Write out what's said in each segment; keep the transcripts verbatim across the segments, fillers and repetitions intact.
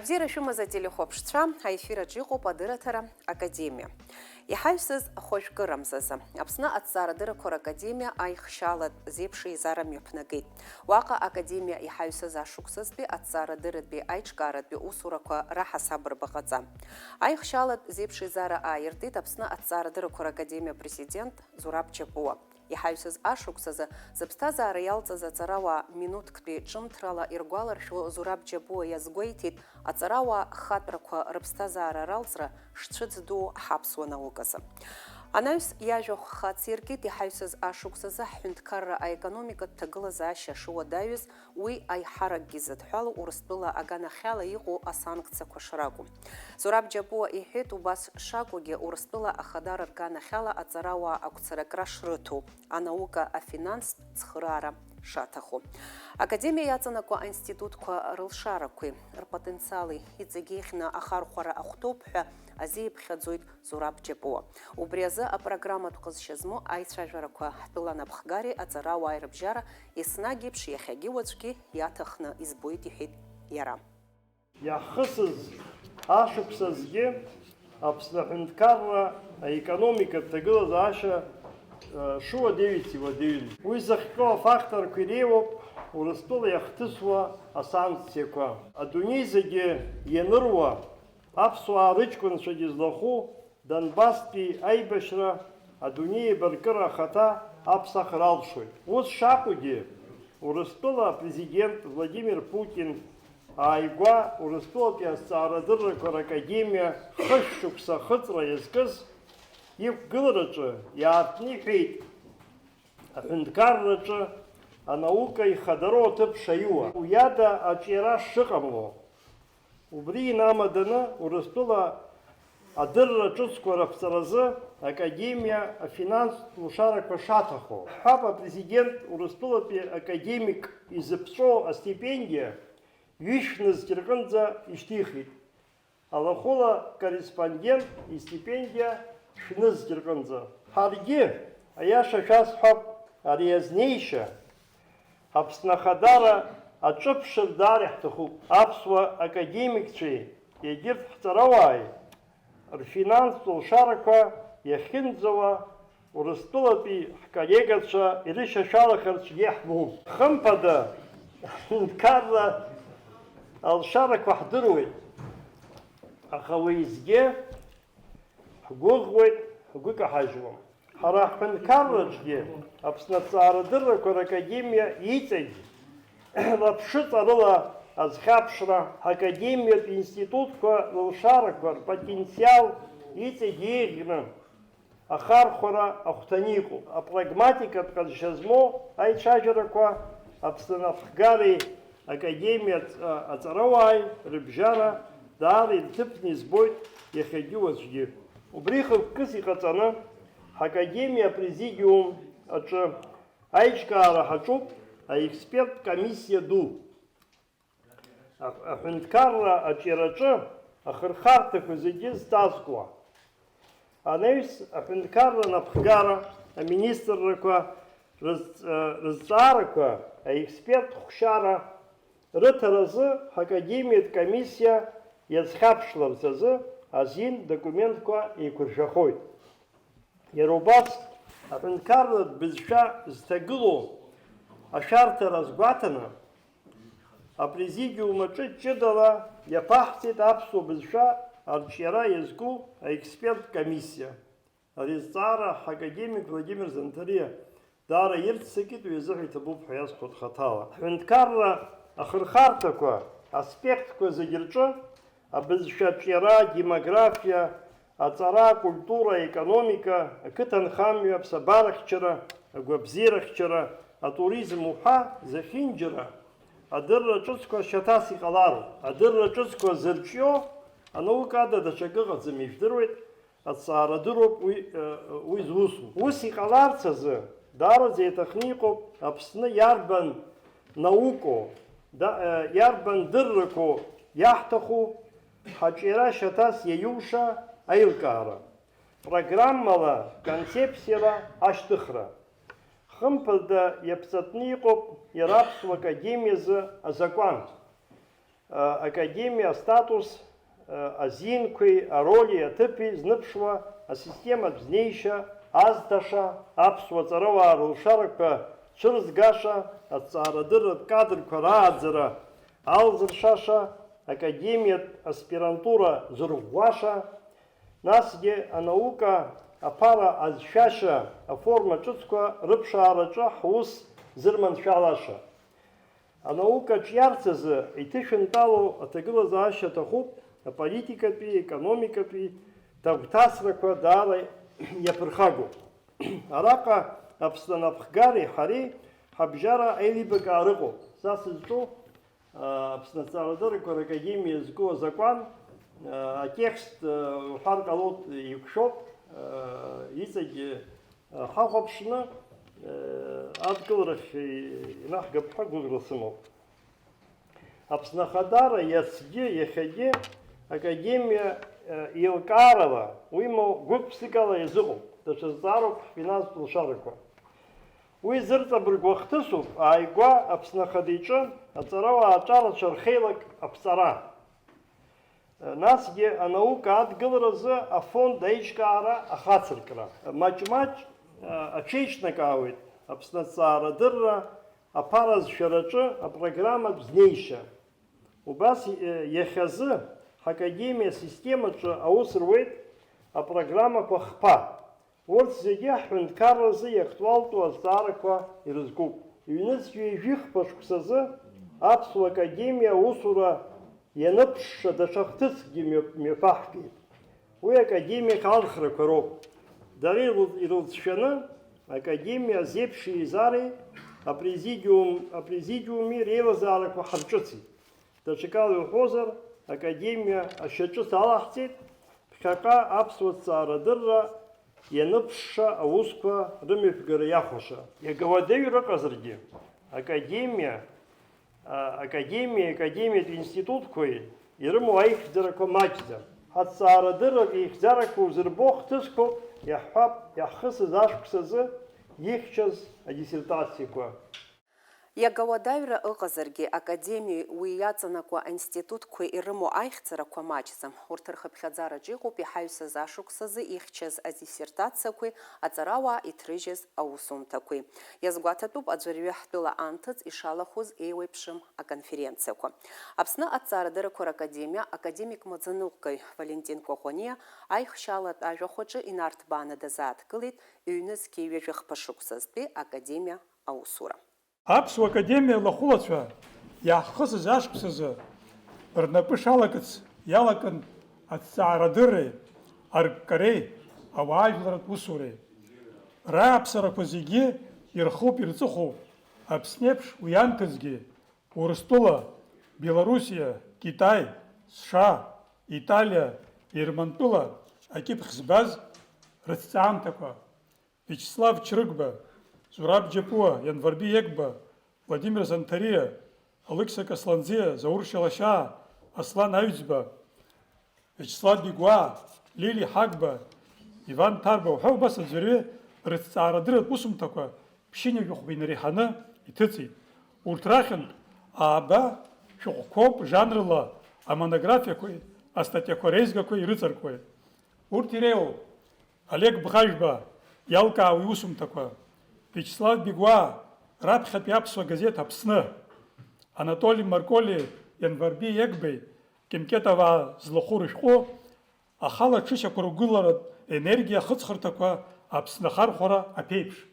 Бзиара шәымаз ателехәаԥшцәа, аефир аҿы иҟоуп адырраҭара Академиа. Иҳаҩсыз хәажәкырамзазы Аԥсны аҭҵаарадыррақәа ракадемиа аихшьалатә зеиԥшеизара мҩаԥнагеит. Уаҟа Академиа иҳаҩсыз ашықәсазтәи аҭҵаарадырратәи аиҿкааратәи усурақәа раҳасабырба ҟаҵан. Аихшьалатә зеиԥшеизара ааиртит Аԥсны аҭҵаарадыррақәа ракадемиа апрезидент Зураб Џьапуа. Иҳаҩсыз ашықәсазы зыԥсҭазаара иалҵыз аҵарауаа минуҭктәи ҿымҭрала иргәаларшәо Зураб Џьапуа иазгәеиҭеит, аҵарауаа хатәрақәа рыԥсҭазаара ралҵра шцәыӡ ду ҳаԥсуа науказы. Анаҩс иажәахә хациркит, иҳаҩсыз ашықәсазы ҳҳәынҭқарра аекономикатә ҭагылазаашьа шуадаҩыз, уи аиҳаракгьы зыдҳәалоу Урыстәыла аганахьала иҟоу асанкциақәа шракәу. Зураб Џьапуа иҳәеит, убас шакәугьы, Урыстәыла ахадара рганахьала аҵарауаа агәцаракра шрыҭо, анаука, афинанстә цхыраара шаҭаху. Академиа иаҵанакуа аинститутқәа рылшарақәеи рпотенциали иҵегь еиӷьны ахархәара ахәҭоуп ҳәа азиԥхьаӡоит Зураб Џьапуа. Убри азы апрограмматә ҟазшьа змоу аицәажәарақәа ҳтәыла анапхгареи аҵарауааи рыбжьара еснагь еиԥш иахьагьы уаҵәгьы иаҭахны избоит, иҳәеит иара. Иаҳхысыз ашықәсазгьы Аԥсны аҳәынҭқарра аекономикатә ҭагылазаашьа, э, шуадаҩыц иуадаҩын. Уи зыхҟьо афакторқәа иреиуоуп Урыстәыла иахҭысуа асанкциақәа. Адунеи зегьы ианыруа, аԥсуаа рыҷкәынцәагьы злахәу Донбасстәи аибашьра адунеи еибаркыра ахаҭа аԥсахыр алшоит. Ус шакәугьы, Урыстәыла апрезидент Владимир Путин ааигәа Урыстәылатәи азҵаарадыррақәа ракадемиа хышә шықәса ахыҵра иазкыз иқәгылараҿы иаартны иҳәеит, аҳәынҭқарраҿы анаука ихадароу аҭыԥ шаиуа, уи ада аҿиара шыҟамло. Убри инамаданы Урыстәыла адырра ҿыцқәа раԥҵаразы Академиа афинанстә лшарақәа шаҭаху. Ҳҳәап, апрезидент Урыстәылатәи академик изыԥҵәоу астипендиа ҩышә нызқь рҟынӡа ишьҭихит. Алахәыла корреспондент истипендиа шәнызқь рҟынӡа. Ҳаргьы, аиаша шәасҳәап, ари азнеишьа Аԥсны Ахадара аҿыԥшыр даара иаҳҭахуп. Аԥсуа академикцәеи егьырҭ ҳҵарауааи рфинанстә лшарақәа иахьынӡауа Урыстәылатәи ҳколлегацәа ирышьашәалахарц иаҳмоуп. Хымԥада, аҳәынҭқарра алшарақәа ҳдыруеит, аха уеизгьы ҳгәыӷуеит, ҳгәы каҳажьуам. Ҳара ҳҳәынҭқарраҿгьы Аԥсны аҭҵаарадыррақәа ракадемиа иҵегь лаԥшыҵарыла азхьаԥшра, ҳакадемиатә институтқәа рылшарақәа рпотенциал иҵегь еиӷьны ахархәара ахәҭаны иҟоуп. Апрагматикатә ҟазшьа змоу аицәажәарақәа Аԥсны анапхгареи Академиа аҵ-, аҵарауааи рыбжьара даара ирҭыԥны избоит иахьагьы уаҵәгьы. Убри хықәкыс иҟаҵаны, ҳакадемиа апрезидиум аҿы аиҿкаара ҳаҿуп аексперттә комиссиа ду. Аҳ-, аҳәынҭқарра аҿиараҿы ахырхарҭақәа зегьы зҵазкуа. Анаҩс аҳәынҭқарра анапхгара, аминистррақәа рызҵ-, рызҵаарақәа, аексперттә хәшьара рыҭаразы ҳакадемиатә комиссиа иазхьаԥшларц азы азин документқәа еиқәыршәахоит. Иара убас, аҳәынҭқарратә бызшәа зҭагылоу ашәарҭара азгәаҭаны, апрезидиум аҿы ҷыдала иаԥаҳҵеит аԥсуа бызшәа арҿиара иазку аексперттә комиссиа. Ари азҵаара ҳакадемик Владимир Занҭариа даара ирццакит, уи азыҳәа иҭабуп ҳәа иазҳәоит хаҭала. Ҳҳәынҭқарра ахырхарҭақәа, аспектқәа зегь рҿы, абызшәа аҿиара, адемографиа, аҵара, акультура, аекономика, ақыҭанхамҩа, аԥсабарахьчара, агәабзиарахьчара, атуризм уҳәа зехьынџьара адырра ҿыцқәа шьаҭас иҟалароуп. Адырра ҿыцқәа зырҿио анаука ада даҽакы ыҟаӡам, ижәдыруеит, аҭҵаарадырроуп уи, уи зусу. Ус иҟаларц азы даараӡа иаҭахны иҟоуп Аԥсны иарбан наукоу, да-, иарбан дыррақәоу иаҳҭаху ҳаҿиара шьаҭас иаиуша аилкаара, программала, концепциала ашьҭыхра. Хымԥада иаԥҵатәны иҟоуп иара Аԥсуа Академиазы азакәан. Академиа астатус, азинқәеи ароли аҭыԥи зныԥшуа асистематә знеишьа азҭаша, аԥсуа ҵарауаа рылшарақәа цәырзгаша, аҭҵаарадырратә кадрқәа рааӡара алзыршаша, академиатә аспирантура зырӷәӷәаша, насгьы анаука аԥара азшәашьа аформа ҿыцқәа рыԥшаараҿы ҳус зырманшәалаша. Анаука ҿиарц азы иҭышәынтәалоу аҭагылазаашьа аҭахуп, аполитикатәи, аекономикатәи ҭагәҭасрақәа даара иаԥырхагоуп. Араҟа Аԥсны анапхгареи ҳареи ҳабжьара аилибакаара ыҟоуп. Са сызҿу, а, Аԥсны аҭҵаарадыррақәа ракадемиа зку азакәан, а, атекст, а, уҳәар ҟалоит, еиқәшәоуп, а, иҵегьы ҳахәаԥшны, адкыларахь инаҳгап ҳәа гәыӷра сымоуп. Аԥсны Ахадара иацгьы, иахьагьы академиа еилкаарала, уимоу гәык-ԥсыкала иазыҟоуп, даҽа зҵаарак ҳфинанстә лшарақәа. Уи зырҵабыргуа хҭысуп ааигәа Аԥсны Ахада иҿы аҵарауаа аҿарацәа рхеилак аԥҵара. Насгьы анаука адгыларазы афонд аиҿкаара ахацыркра. Маҷ-маҷ, а, аҽеиҿнакаауеит Аԥсны аҭҵаарадырра аԥара зшәараҿы апрограмматә знеишьа. Убас, е, иахьазы ҳакадемиа асистемаҿы аус руеит апрограммақәа хԥа. Урҭ зегьы ҳҳәынҭқарразы иактуалтәу азҵаарақәа ирызкуп. Ҩнызқь ҩажәихԥа шықәсазы Аԥсуа Академиа аусура ианыԥшша даҽа хҭыскгьы мҩа-, мҩаԥаҳгеит. Уи академиа ахалхрақәа роуп. Дара ирыл-, ирылҵшәаны Академиа азеиԥш еизареи апрезидиум, апрезидиуми реилазаарақәа ҳарҿыцит. Даҽакала иуҳәозар, Академиа ашьаҿыц алаҳҵеит, ԥхьаҟа аԥсуа ҭҵаарадырра ианыԥшша аусқәа рымҩаԥгара иахәаша. Иага уадаҩра ыҟазаргьы, академиа, а, академиеи академиатә институтқәеи ирымоу аихьӡарақәа маҷӡам. Ҳаҭҵаарадырратә еихьӡарақәа узырбо хҭысқәоуп, иаҳҳәап, иаҳхысыз ашықәсазы ихьчаз адиссертациақәа. Иага уадаҩра ыҟазаргьы, академиеи уи иаҵанакуа аинститутқәеи ирымоу аихьӡарақәа маҷӡам. Урҭ рхыԥхьаӡараҿы иҟоуп иҳаҩсыз ашықәсазы ихьчаз адиссертациақәеи аҵарауаа иҭрыжьыз аусумҭақәеи. Иазгәаҭатәуп аӡәырҩы ҳтәыла анҭыҵ ишалахәыз еиуеиԥшым аконференциақәа. Аԥсны аҭҵаарадыррақәа ракадемиа академик маӡаныҟәгаҩ Валентин Коӷониа аихшьалатә ажәахәаҿы инарҭбааны дазааҭгылеит ҩнызқьи ҩажәи хԥа шықәсазтәи академиа аусура. Аԥсуа Академиа лахәылацәа иаҳхысыз ашықәсазы рнапы шалагарц иалаган аҭҵаарадырреи, арккареи, ауаажәларратә усуреи. Рааԥсарақәа зегьы ирхоуп, ирҵыхәоуп, Аԥсны еиԥш уи анҭыҵгьы, Урыстәыла, Белоруссиа, Китай, США, Италиа, Ермантәыла акьыԥхь збаз рыҭҵаамҭақәа. Виачеслав Чрыгба, Зураб Џьапуа, Ианварби Егба, Владимир Занҭариа, Алықьса Касланӡиа, Заур Шьалашьаа, Аслан Аҩӡба, Виачеслав Бигәаа, Лили Ҳагба, Иван Ҭарба уҳәа убас аӡәырҩы рыҭҵаарадырратә усумҭақәа ԥшьынҩажәи хәба инареиҳаны иҭыҵит. Урҭ рахьынтә ааба шәҟәқәоуп жанрла амонографиақәеи астатиақәа реизгақәеи ирыҵаркуеит. Урҭ иреиуоуп Олег Бӷажәба иалкаауа иусумҭақәа, Виачеслав Бигәаа раԥхьатәи аԥсуа газеҭ Аԥсны, Анатоли Марколи Ианварби Егбеи Кемкетоваа злахәу рышәҟәы, ахала ҽышьақәыргыларатә енергиа ахыҵхырҭақәа Аԥсны ахархәара аԥеиԥш.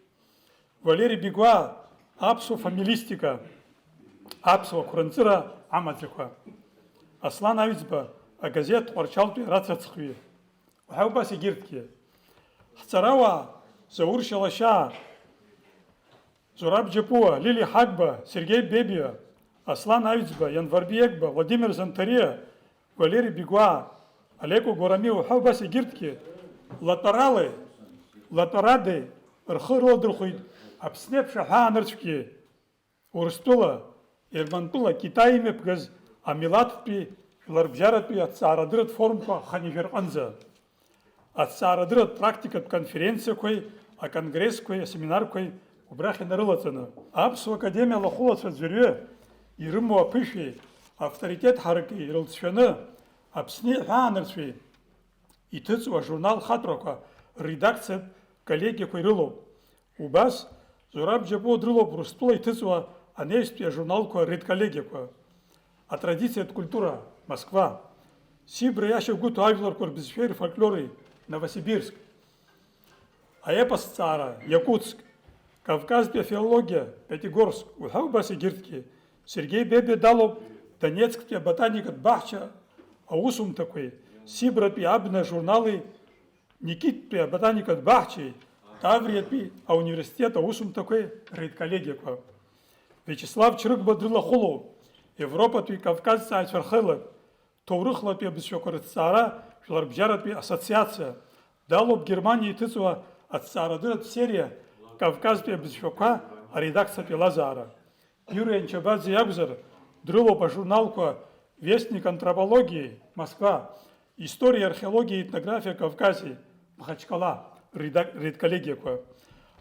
Валери Бигәаа, аԥсуа фамилистика, аԥсуа қәрынҵыра амаӡақәа. Аслан Аҩӡба, агазеҭ Тҟәарчалтәи арацәацхҩы. Уҳәа убас егьырҭгьы. Ҳҵарауаа, Заур Шьалашьаа, Зураб Џьапуа, Лили Ҳагба, Сергеи Бебиа, Аслан Аҩӡба, Ианварби Егба, Владимир Занҭариа, Валери Бигәаа, Алеко Гәарами уҳәа убас егьырҭгьы латәаралеи, латәарадеи рхы рыладырхәеит Аԥсны еиԥш аҳәаа анырцәгьы, Урыстәыла, Ермантәыла, Китай имҩаԥгаз амилаҭтәи жәларбжьаратәи аҭҵаарадырратә форумқәа хынҩажәа рҟынӡа. Аҭҵаарадырратә практикатә конференциақәеи, аконгрессқәеи, асеминарқәеи убрахь инарылаҵаны, Аԥсуа Академиа алахәылацәа аӡәырҩы ирымоу аԥышәеи, Авторитет ҳаракы ирылҵшәаны Аԥсни аҳәаанырцәи иҭыҵуа ажурнал хатәрақәа рредакциатә коллегиақәа ирылоуп. Убас, Зураб Џьапуа дрылоуп Урыстәыла иҭыҵуа анаҩстәи ажурналқәа редколлегиақәа. Атрадициатә культура, Москва. Сибра иашьа гәыҭо ажәларқәа рбызшәеи рфольклори, Новосибирск. Аепосҭҵаара, Иакутск. Кавказтәи афилологиа, Пиатигорск, уҳәа убас егьырҭгьы. Сергеи Бебиа далоуп Донецктәи аботаникатә баҳча аусумҭақәеи, Сибратәи абна журнали, Никититәи аботаникатә баҳчеи, Тавриатәи ауниверситет аусумҭақәеи редколлегиақәа. Виачеслав Чрыгба дрылахәылоуп Европатәи кавказҵааҩцәа рхеилак, ҭоурыхлатәи абызшәақәа рыҭҵаара жәларбжьаратәи ассоциациа, далоуп Германиа иҭыҵуа аҭҵаарадырратә сериа Кавказтәи абызшәақәа аредакциатә еилазаара. Иури Анчабаӡе иакәзар, дрылоуп ажурналқәа Вестник антропологии, Москва, История, археология, этнография Кавказе, Махачкала, редак-, редколлегиақәа.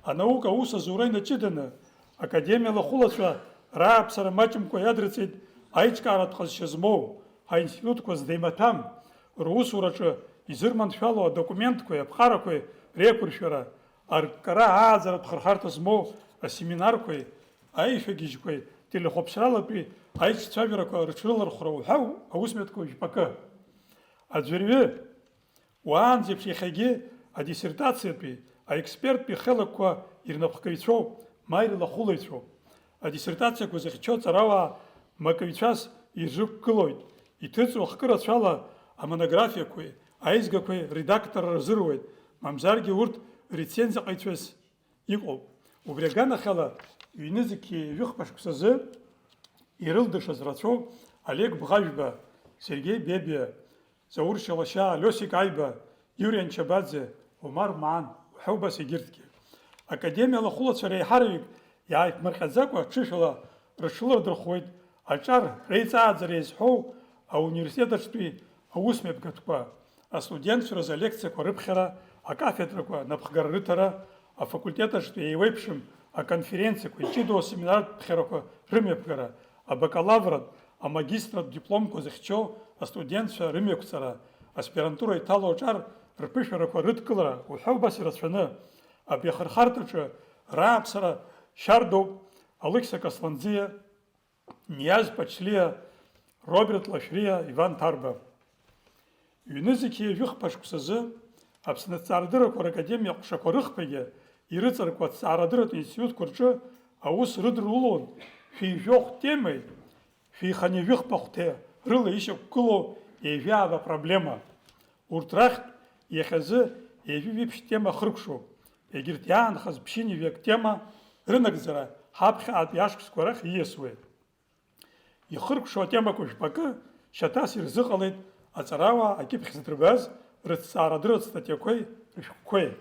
Анаука аус азура инаҷыданы, академиа лахәылацәа рааԥсара маҷымкәа иадырҵеит аиҿкааратә ҟазшьа змоу, ҳаинститутқәа зда имаҭәам, русураҿы изырманшәало адокументқәеи аԥҟарақәеи реиқәыршәара, арккара ааӡаратә хырхарҭа змоу асеминарқәеи аишәагьежьқәеи телехәаԥшралатәи аиҿцәажәарақәа рыҽрылархәра уҳәа аусмҩаԥгатә жәпакы. Аӡәырҩы, уаанӡеиԥш иахьагьы адиссертациатәи, аексперттәи хеилакқәа ирнапхгаҩцәоуп, ма ирлахәылаҩцәоуп. Адиссертациақәа зыхьчо аҵарауаа макаҩцәас ирзықәгылоит, иҭыҵуа хкы рацәала амонографиақәеи аизгақәеи редакторра рзыруеит, мамзаргьы урҭ рецензиаҟаҩцәас иҟоуп. Убри аганахьала, ҩнызқьи ҩажәихԥа шықәсазы ирылдыршаз рацәоуп Олег Бӷажәба, Сергеи Бебиа, Заур Шьалашьаа, Лиосик Аиба, Иури Анчабаӡе, Омар Маан, уҳәа убас егьырҭгьы. Академиа алахәылацәа реиҳараҩык иааиԥмырҟьаӡакәа ҽышәала рыҽлырдырхуеит аҿар реиҵааӡара иазҳәоу ауниверситет аҿтәи аусмҩаԥгатәқәа, астудентцәа рзы алекциақәа рыԥхьара, акафедрақәа напхгара рыҭара, афакультет аҿтәи еиуеиԥшым аконференциақәа, иҷыдоу асеминартә ԥхьарақәа рымҩаԥгара, абакалавратә, амагистратә дипломқәа зыхьчо астудентцәа рымҩақәҵара, аспирантура иҭало аҿар рԥышәарақәа рыдкылара уҳәа убас ирацәаны, абри ахырхарҭаҿы рааԥсара шьардоуп Алықьса Касланӡиа, Ниаз Пачлиа, Роберт Лашәриа, Иван Ҭарба. Ҩнызқьи жәохԥа шықәсазы Аԥсны аҭҵаарадыррақәа ракадемиа аҟәшақәа рыхԥагьы ирыҵаркуа аҭҵаарадырратә институтқәа рҿы аус рыдырулон шәи жәохә темеи, шәи хынҩажәи жәохә хәҭеи рыла ишьақәгылоу ҩажәи ааба проблема. Урҭ рахьтә иахьазы ҩажәи жәиԥшь тема хыркәшоуп. Егьырҭ иаанхаз ԥшьынҩажәак тема рынагӡара ҳаԥхьаҟатәи ашықәсқәа рахь ииасуеит. Ихыркәшо атемақәа жәпакы шьаҭас ирзыҟалеит аҵарауаа акьыԥхь зыдырбаз рыҭҵаарадырратә статиақәеи рышәҟәқәеи.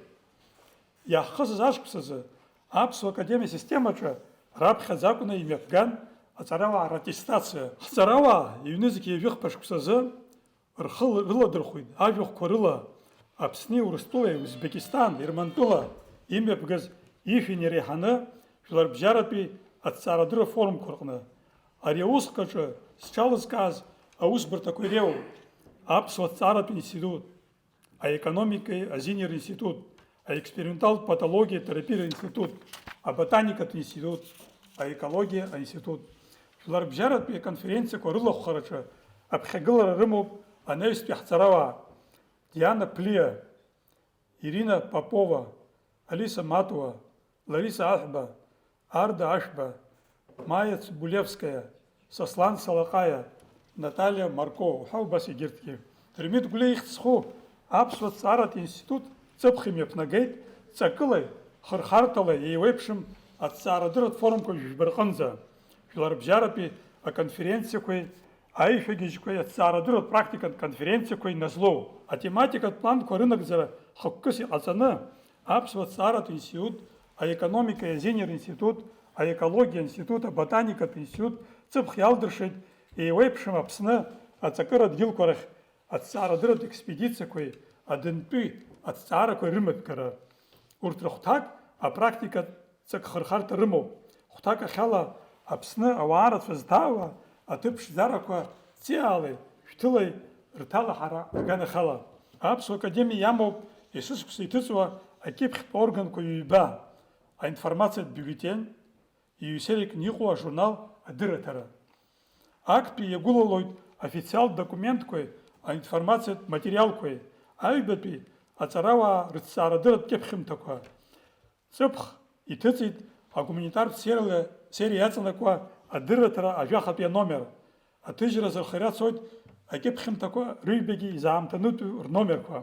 Иаҳхысыз ашықәсазы Аԥсуа академиа асистемаҿы раԥхьаӡа акәны имҩаԥган аҵарауаа раттестациа. Ҳҵарауаа ҩнызқьи жәохԥа шықәсазы рхы рыладырхәит ажәахәқәа рыла Аԥсни Урыстәылеи Узбекистан Ермантәыла имҩаԥгаз ижәҩан иреиҳаны Жәларбжьаратәи аҭҵаарадырра форумқәа рҟны. Ари аусхк аҿы зҽалызкааз аусбарҭақәа иреиуоуп Аԥсуа аҭҵааратә институт, аекономикеи азинеи ринститут, аексперименталтә патологиа терапиа ринститут, аботаникатә институт, аекологиа аинститут. Жәларбжьаратәи аконференциақәа рылахәхараҿы аԥхьагылара рымоуп анаҩстәи ҳҵарауаа Диана Плиа, Ирина Попова, Алиса Матова, Лариса Аҳәба, Арда Ашәба, Маиа Цыбулевскаиа, Сослан Салаҟаиа, Наталиа Марко уҳәа убас егьырҭгьы. Дырмит Гәлиа ихьӡ зху Аԥсуа ҭҵааратә институт ҵыԥх имҩаԥнагеит ҵакылеи хырхарҭалеи еиуеиԥшым аҭҵаарадырратә форумқәа жәба рҟынӡа, жәларбжьаратәи аконференциақәеи аишәагьежьқәеи аҭҵаарадырратә практикатә конференциақәеи назлоу. Атематикатә планқәа рынагӡара хықәкыс иҟаҵаны, Аԥсуа ҭҵааратә институт, аекономикеи азинеи ринститут, аекологиа институт, аботаникатә институт ҵыԥх иалдыршеит еиуеиԥшым Аԥсны аҵакыра дгьылқәа рахь аҭҵаарадырратә експедициақәеи адынтәи аҭҵаарақәеи рымҩаԥгара. Урҭ рыхәҭак апрактикатә ҵакхырхарҭа рымоуп. Хәҭак ахьала Аԥсны ауаа рацәа зҭаауа аҭыԥ ԥшӡарақәа ҵиаалеи шәҭылеи рҭалаҳара аганахьала. Аԥсуа Академиа иамоуп есышықәса иҭыҵуа акьыԥхьтә органқәа ҩба, аинформациатә биуллетен, иҩсеиркны иҟоу ажурнал Адырраҭара. Актәи иагәылалоит официалтә документқәеи аинформациатә материалқәеи, аҩбатәи аҵарауаа рыҭҵаарадырратә кьыԥхьымҭақәа. Ҵыԥх иҭыҵит агуманитартә сферала, сфера иаҵанакуа адырраҭара ажәахатәи аномер. Аҭыжьразы рхы иацоит акьыԥхьымҭақәа рыҩбагьы изаамҭанытәу рномерқәа.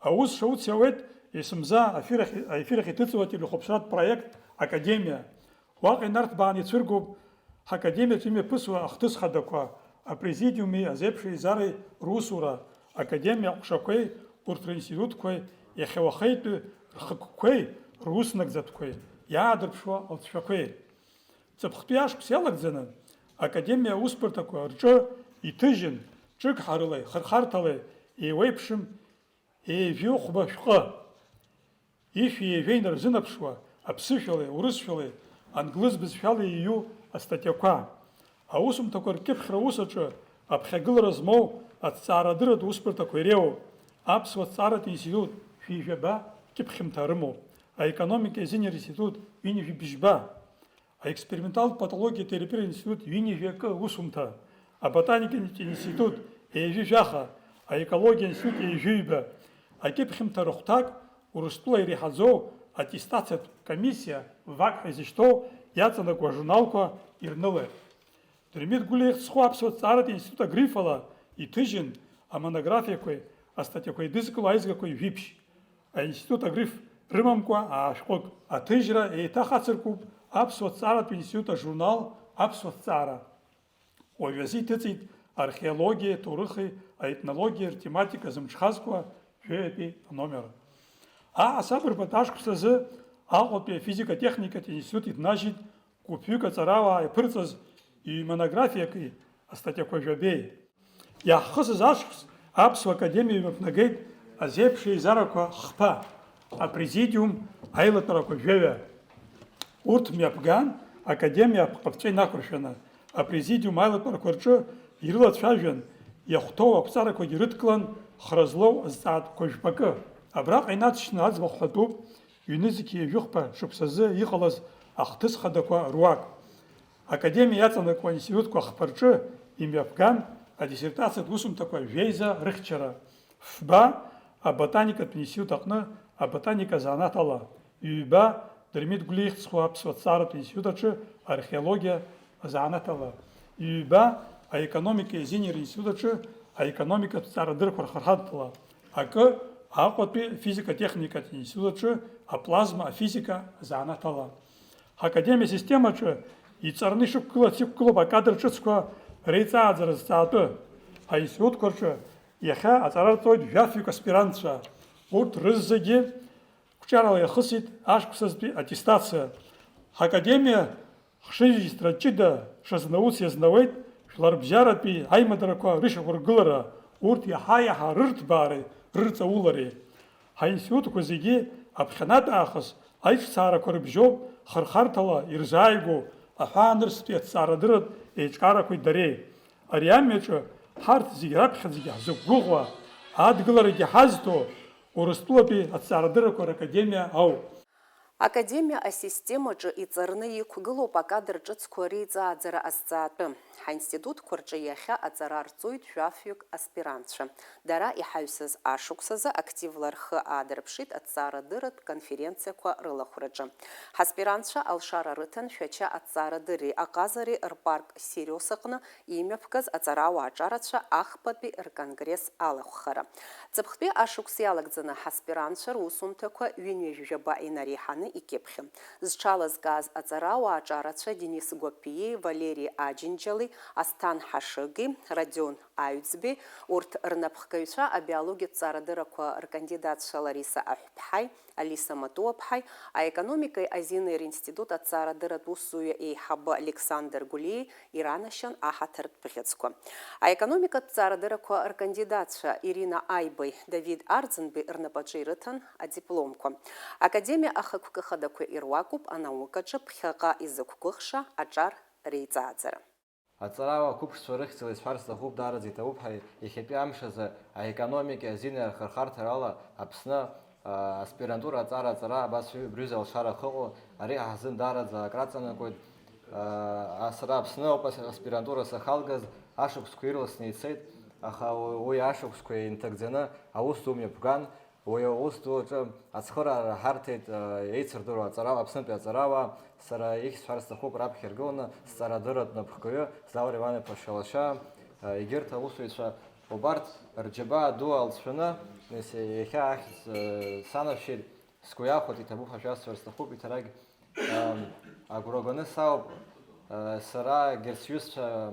Аус шауц иауеит есымза аефир ахь, аефир ахь иҭыҵуа телехәаԥшратә проект Академиа. Уаҟа инарҭбааны ицәыргоуп ҳакадемиаҿы имҩаԥысуа ахҭыс хадақәа, апрезидиуми азеиԥш еизареи русура, академиа аҟәшақәеи урҭ ринститутқәеи иахьа уахеитәи рхықәкқәеи рус нагӡатәқәеи иаадырԥшуа алҵшәақәеи. Ҵыԥхтәи ашықәс иалагӡаны академиа аусбарҭақәа рҿы иҭыжьын, ҿык ҳарылеи хырхарҭалеи еиуеиԥшым ҩажәи хәба шәҟәы. Ишәи ҩажәи инарзынаԥшуа, аԥсышәалеи, урысшәалеи, англыз бызшәалеи иҩу астатиақәа. Аусумҭақәа ркьыԥхьра аус аҿы аԥхьагылара змоу аҭҵаарадырратә усбарҭақәа иреиуоуп. Аԥсуа ҭҵааратә институт шәи жәаба кьыԥхьымҭа рымоуп. Аекономика азинеи ринститут ҩынҩажәи бжьба. Аексперименталтә патологиатә терапиа институт ҩынҩажәи акы усумҭа, аботаникатә институт ҩажәи жәаха, аекологиа институт ҩажәи ҩба, акьыԥхьымҭа рыхәҭак Урыстәыла иреиҳаӡоу аттестациатә комиссиа вак ҳәа изышьҭоу иаҵанакуа ажурналқәа ирнылеит. Дырмит Гәлиа ихьӡ зху аԥсуа ҭҵааратә институт агриф ала иҭыжьын амонографиақәеи астатиақәеи еидызкыло аизгақәа жәиԥшь. Аинститут агриф рымамкәа аа шәҟәык. Аҭыжьра еиҭах ацыркуп аԥсуа ҭҵааратә институт ажурнал Аԥсуа ҭҵаара. Уажәазы иҭыҵит археологиеи аҭоурыхи аетнологиеи ртематика зымҽхазкуа жәаҩатәи аномер. Аҳасабырбатә ашықәс азы Аҟәатәи афизика-техникатә институт иҭнажьит гәыԥҩык аҵарауаа иаԥырҵаз ҩ-монографиаки астатиақәа жәабеи. Иаҳхысыз ашықәс Аԥсуа Академиа имҩаԥнагеит азеиԥш еизарақәа хԥа, апрезидиум аилатәарақәа жәаҩа. Урҭ мҩаԥган Академиа аԥҟаԥҵәа инақәыршәаны, апрезидиум аилатәарақәа рҿы ирылацәажәан, иахәҭоу ақәҵарақәагьы рыдкылан хра злоу азҵаатәқәа жәпакы. Абраҟа инаҵшьны аӡбахә ҳәатәуп, ҩнызқьи ҩажәихәба шықәсазы иҟалаз ахҭыс хадақәа руак. Академиа иаҵанакуа аинститутқәа хԥа рҿы имҩаԥган адиссертациатә усумҭақәа жәеиза рыхьчара. Фба, аботаникатә институт аҟны аботаника азанааҭ ала, ҩба, Дырмит Гәлиа ихьӡ зху аԥсуа ҭҵааратә институт аҿы археологиа азанааҭ ала, ҩба, аекономикеи азинеи ринститут аҿы аекономикатә ҭҵаарадыррақәа рхырхарҭала, акы, Аҟәатәи афизика-техникатә институт аҿы аплазма афизика азанааҭ ала. Ҳакадемиа асистемаҿы иҵарны ишықәгылац иқәгылоуп акадр ҿыцқәа реиҵааӡара зҵаатәы. Аинститутқәа рҿы иахьа аҵара рҵоит жәафҩык аспирантцәа. Урҭ рызегьы қәҿиарала иахысит ашықәсазтәи аттестациа. Ҳакадемиа хшыҩзышьҭра ҷыда шазнауц иазнауеит жәларбжьаратәи аимадарақәа рышьақәыргылара, урҭ иаҳа-иаҳа рырҭбаареи рырҵаулареи. Ҳаинститутқәа зегьы аԥхьанатә аахыс аиҿцаарақәа рыбжьоуп хырхарҭала ирзааигәоу аҳәаанырцәтәи аҭҵаарадырратә еиҿкаарақәеи дареи. Ари амҩаҿы ҳарҭ зегь раԥхьаӡагьы ҳзықәгәыӷуа, адгыларагьы ҳазҭо Урыстәылатәи аҭҵаарадыррақәа ракадемиа ауп. Академиа асистемаҿы иҵарны иқәгылоуп акадр ҿыцқәа реиҵааӡара азҵаатәы. Ҳаинститутқәа рҿы иахьа аҵара рҵоит жәафҩык аспирантцәа. Дара иҳаҩсыз ашықәсазы активла рхы аадырԥшит аҭҵаарадырратә конференциақәа рылахәраҿы. Ҳаспирантцәа алшара рыҭан Шәача аҭҵаарадырреи аҟазареи рпарк Сириус аҟны имҩаԥгаз аҵарауаа аҿарацәа ахԥатәи рконгресс алахәхара. Ҵыԥхтәи ашықәс иалагӡаны ҳаспирантцәа русумҭақәа ҩынҩажәи жәаба инареиҳаны икьыԥхьын. Зҽалазкааз аҵарауаа аҿарацәа Денис Гәаԥиеи Валери Аџьынџьали, Асҭан Ҳашыги, Родион Аҩӡбеи, урҭ рнапхгаҩцәа абиологиатә ҵаарадыррақәа ркандидатцәа Лариса Аҳәԥҳаи, Алиса Матуаԥҳаи, аекономикеи азинеи ринститут аҭҵаарадырратә усзуҩы еиҳабы Александр Гәлиеи иранашьан аҳаҭыртә бӷьыцқәа. Аекономикатә ҵаарадыррақәа ркандидатцәа Ирина Аибеи Давид Арӡынбеи рнапаҿы ирыҭан адипломқәа. Академиа ахықәкы хадақәа ируакуп анаукаҿы ԥхьаҟа изықәгәыӷша аҿар реиҵааӡара. Аҵарауаа қәыԥшцәа рыхьӡала исҳәар сҭахуп, даараӡа иҭабуп ҳәа, иахьатәи амш азы аекономикеи азини рхырхарҭарала Аԥсны, а, аспирантура аҵара аҵара абас ҩы-, брюза алшара ахьыҟоу, ари ҳзын даараӡа акраҵанакуеит. А, а, сара Аԥсны ауп ас-, аспирантура сахалгаз, ашықәсқәа ирласны ицеит, аха у-, уи ашықәсқәа инҭагӡаны аус ду мҩаԥган, уи аус ду аҿы ацхыраара ҳарҭеит, а, еицырдыруа аҵарауаа, Аԥснытәи аҵарауаа, сара ихьсҳәар сҭахуп раԥхьа иргыланы сҵарадырратә напхгаҩы Заур Иван-иԥа Шьалашьаа, а, егьырҭ аусзуҩцәа убарҭ рџьабаа ду алҵшәаны, нас иахьа ахьӡ, а, санашәеит, сгәы иахәеит, иҭабуп ҳәа шәасҳәар сҭахуп, иҭарагь, а, агәра ганы сауп, а, сара егьырҭ сҩызцәа, а,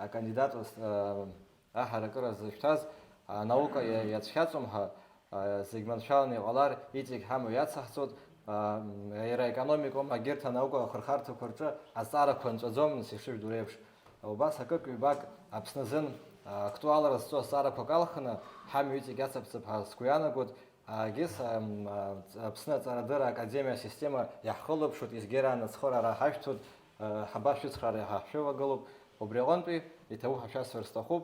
акандидатура с-, а, аҳаракыра зышәҭаз, анаука иа-, иацәхьаҵуам ҳәа, а, зегь маншәаланы иҟалар, иҵегь ҳамҩа иацаҳҵоит, а, м, иара аекономикоума, егьырҭ анаука ахырхарҭақәа рҿы азҵаарақәа нҵәаӡом, нас ишыжәдыруа еиԥш. Убас акык-ҩбак Аԥсны азын, а, актуалра зҵоу азҵаарақәак алхны, ҳамҩа иҵегь иацаԥҵап ҳәа сгәы иаанагоит, а, егьыс, а, м, а, Аԥсны аҵарадырра академиа асистема иаҳхылаԥшуеит, изгьырааны ацхыраара ҳашәҭоит, а, ҳабашәыцхраара ҳа ҳшәывагылоуп, убри аҟынтәи иҭабуп ҳәа шәасҳәар сҭахуп.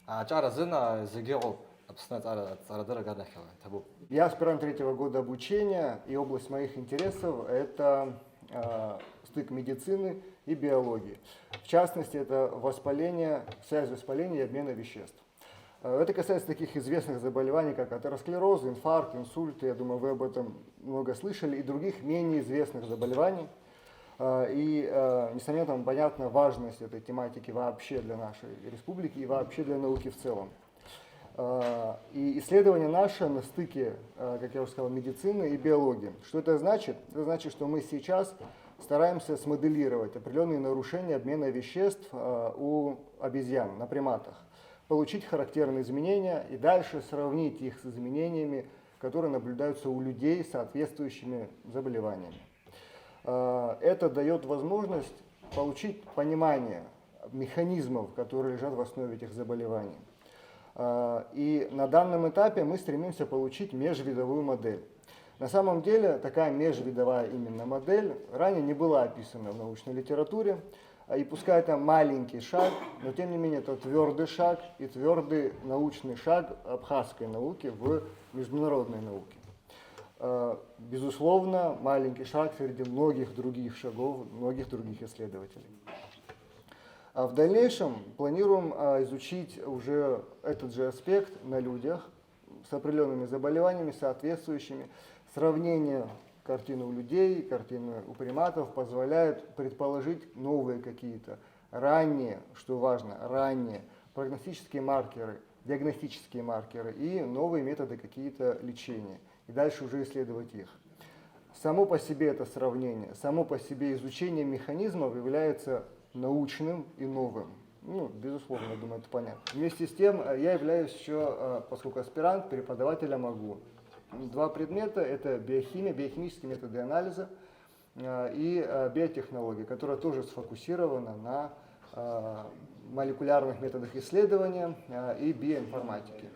Ааҿар азын зегьы ыҟоуп, Аԥсны аҵара, аҵарадырра аганахьала иҭабуп. Я аспирант третьего года обучения, и область моих интересов — это э, стык медицины и биологии. В частности, это воспаление, связь воспаления и обмена веществ. Э, Это касается таких известных заболеваний, как атеросклероз, инфаркт, инсульт. Я думаю, вы об этом много слышали, и других менее известных заболеваний. А, И, э, несомненно, там понятна важность этой тематики вообще для нашей республики и вообще для науки в целом. А, И исследование наше на стыке, э, как я уже сказал, медицины и биологии. Что это значит? Это значит, что мы сейчас стараемся смоделировать определенные нарушения обмена веществ э, у обезьян на приматах, получить характерные изменения и дальше сравнить их с изменениями, которые наблюдаются у людей с соответствующими заболеваниями. Э, Это дает возможность получить понимание механизмов, которые лежат в основе этих заболеваний. Э, И на данном этапе мы стремимся получить межвидовую модель. На самом деле такая межвидовая именно модель ранее не была описана в научной литературе, а, и пускай это маленький шаг, но тем не менее это твердый шаг и твердый научный шаг абхазской науки в международной науке. Э, Безусловно, маленький шаг среди многих других шагов, многих других исследователей. А В дальнейшем планируем а, изучить уже этот же аспект на людях с определенными заболеваниями, соответствующими. Сравнение картины у людей, картины у приматов позволяет предположить новые какие-то ранние, что важно, ранние прогностические маркеры, диагностические маркеры и новые методы какие-то лечения. И дальше уже исследовать их. Само по себе это сравнение, само по себе изучение механизмов является научным и новым. Ну, безусловно, я думаю, это понятно. Вместе с тем, э, я являюсь еще, э, поскольку аспирант, преподавателем МГУ. Два предмета — это биохимия, биохимические методы анализа, э, и э, биотехнология, которая тоже сфокусирована на э, молекулярных методах исследования э, и биоинформатике.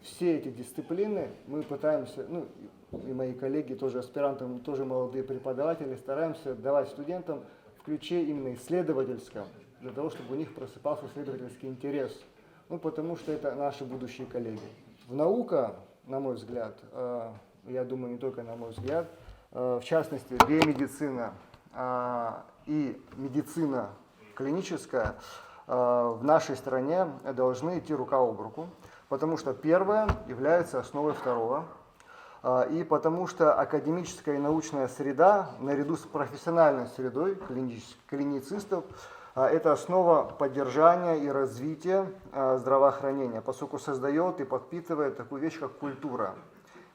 Все эти дисциплины мы пытаемся, ну, и мои коллеги тоже аспиранты, мы тоже молодые преподаватели, стараемся давать студентам в ключе именно исследовательском, для того, чтобы у них просыпался исследовательский интерес. Ну, потому что это наши будущие коллеги. В наука, на мой взгляд, э, я думаю, не только на мой взгляд, э, в частности, биомедицина э, и медицина клиническая э, в нашей стране должны идти рука об руку, потому что первое является основой второго, э, и потому что академическая и научная среда, наряду с профессиональной средой клинич- клиницистов, э, это основа поддержания и развития э, здравоохранения, поскольку создает и подпитывает такую вещь, как культура,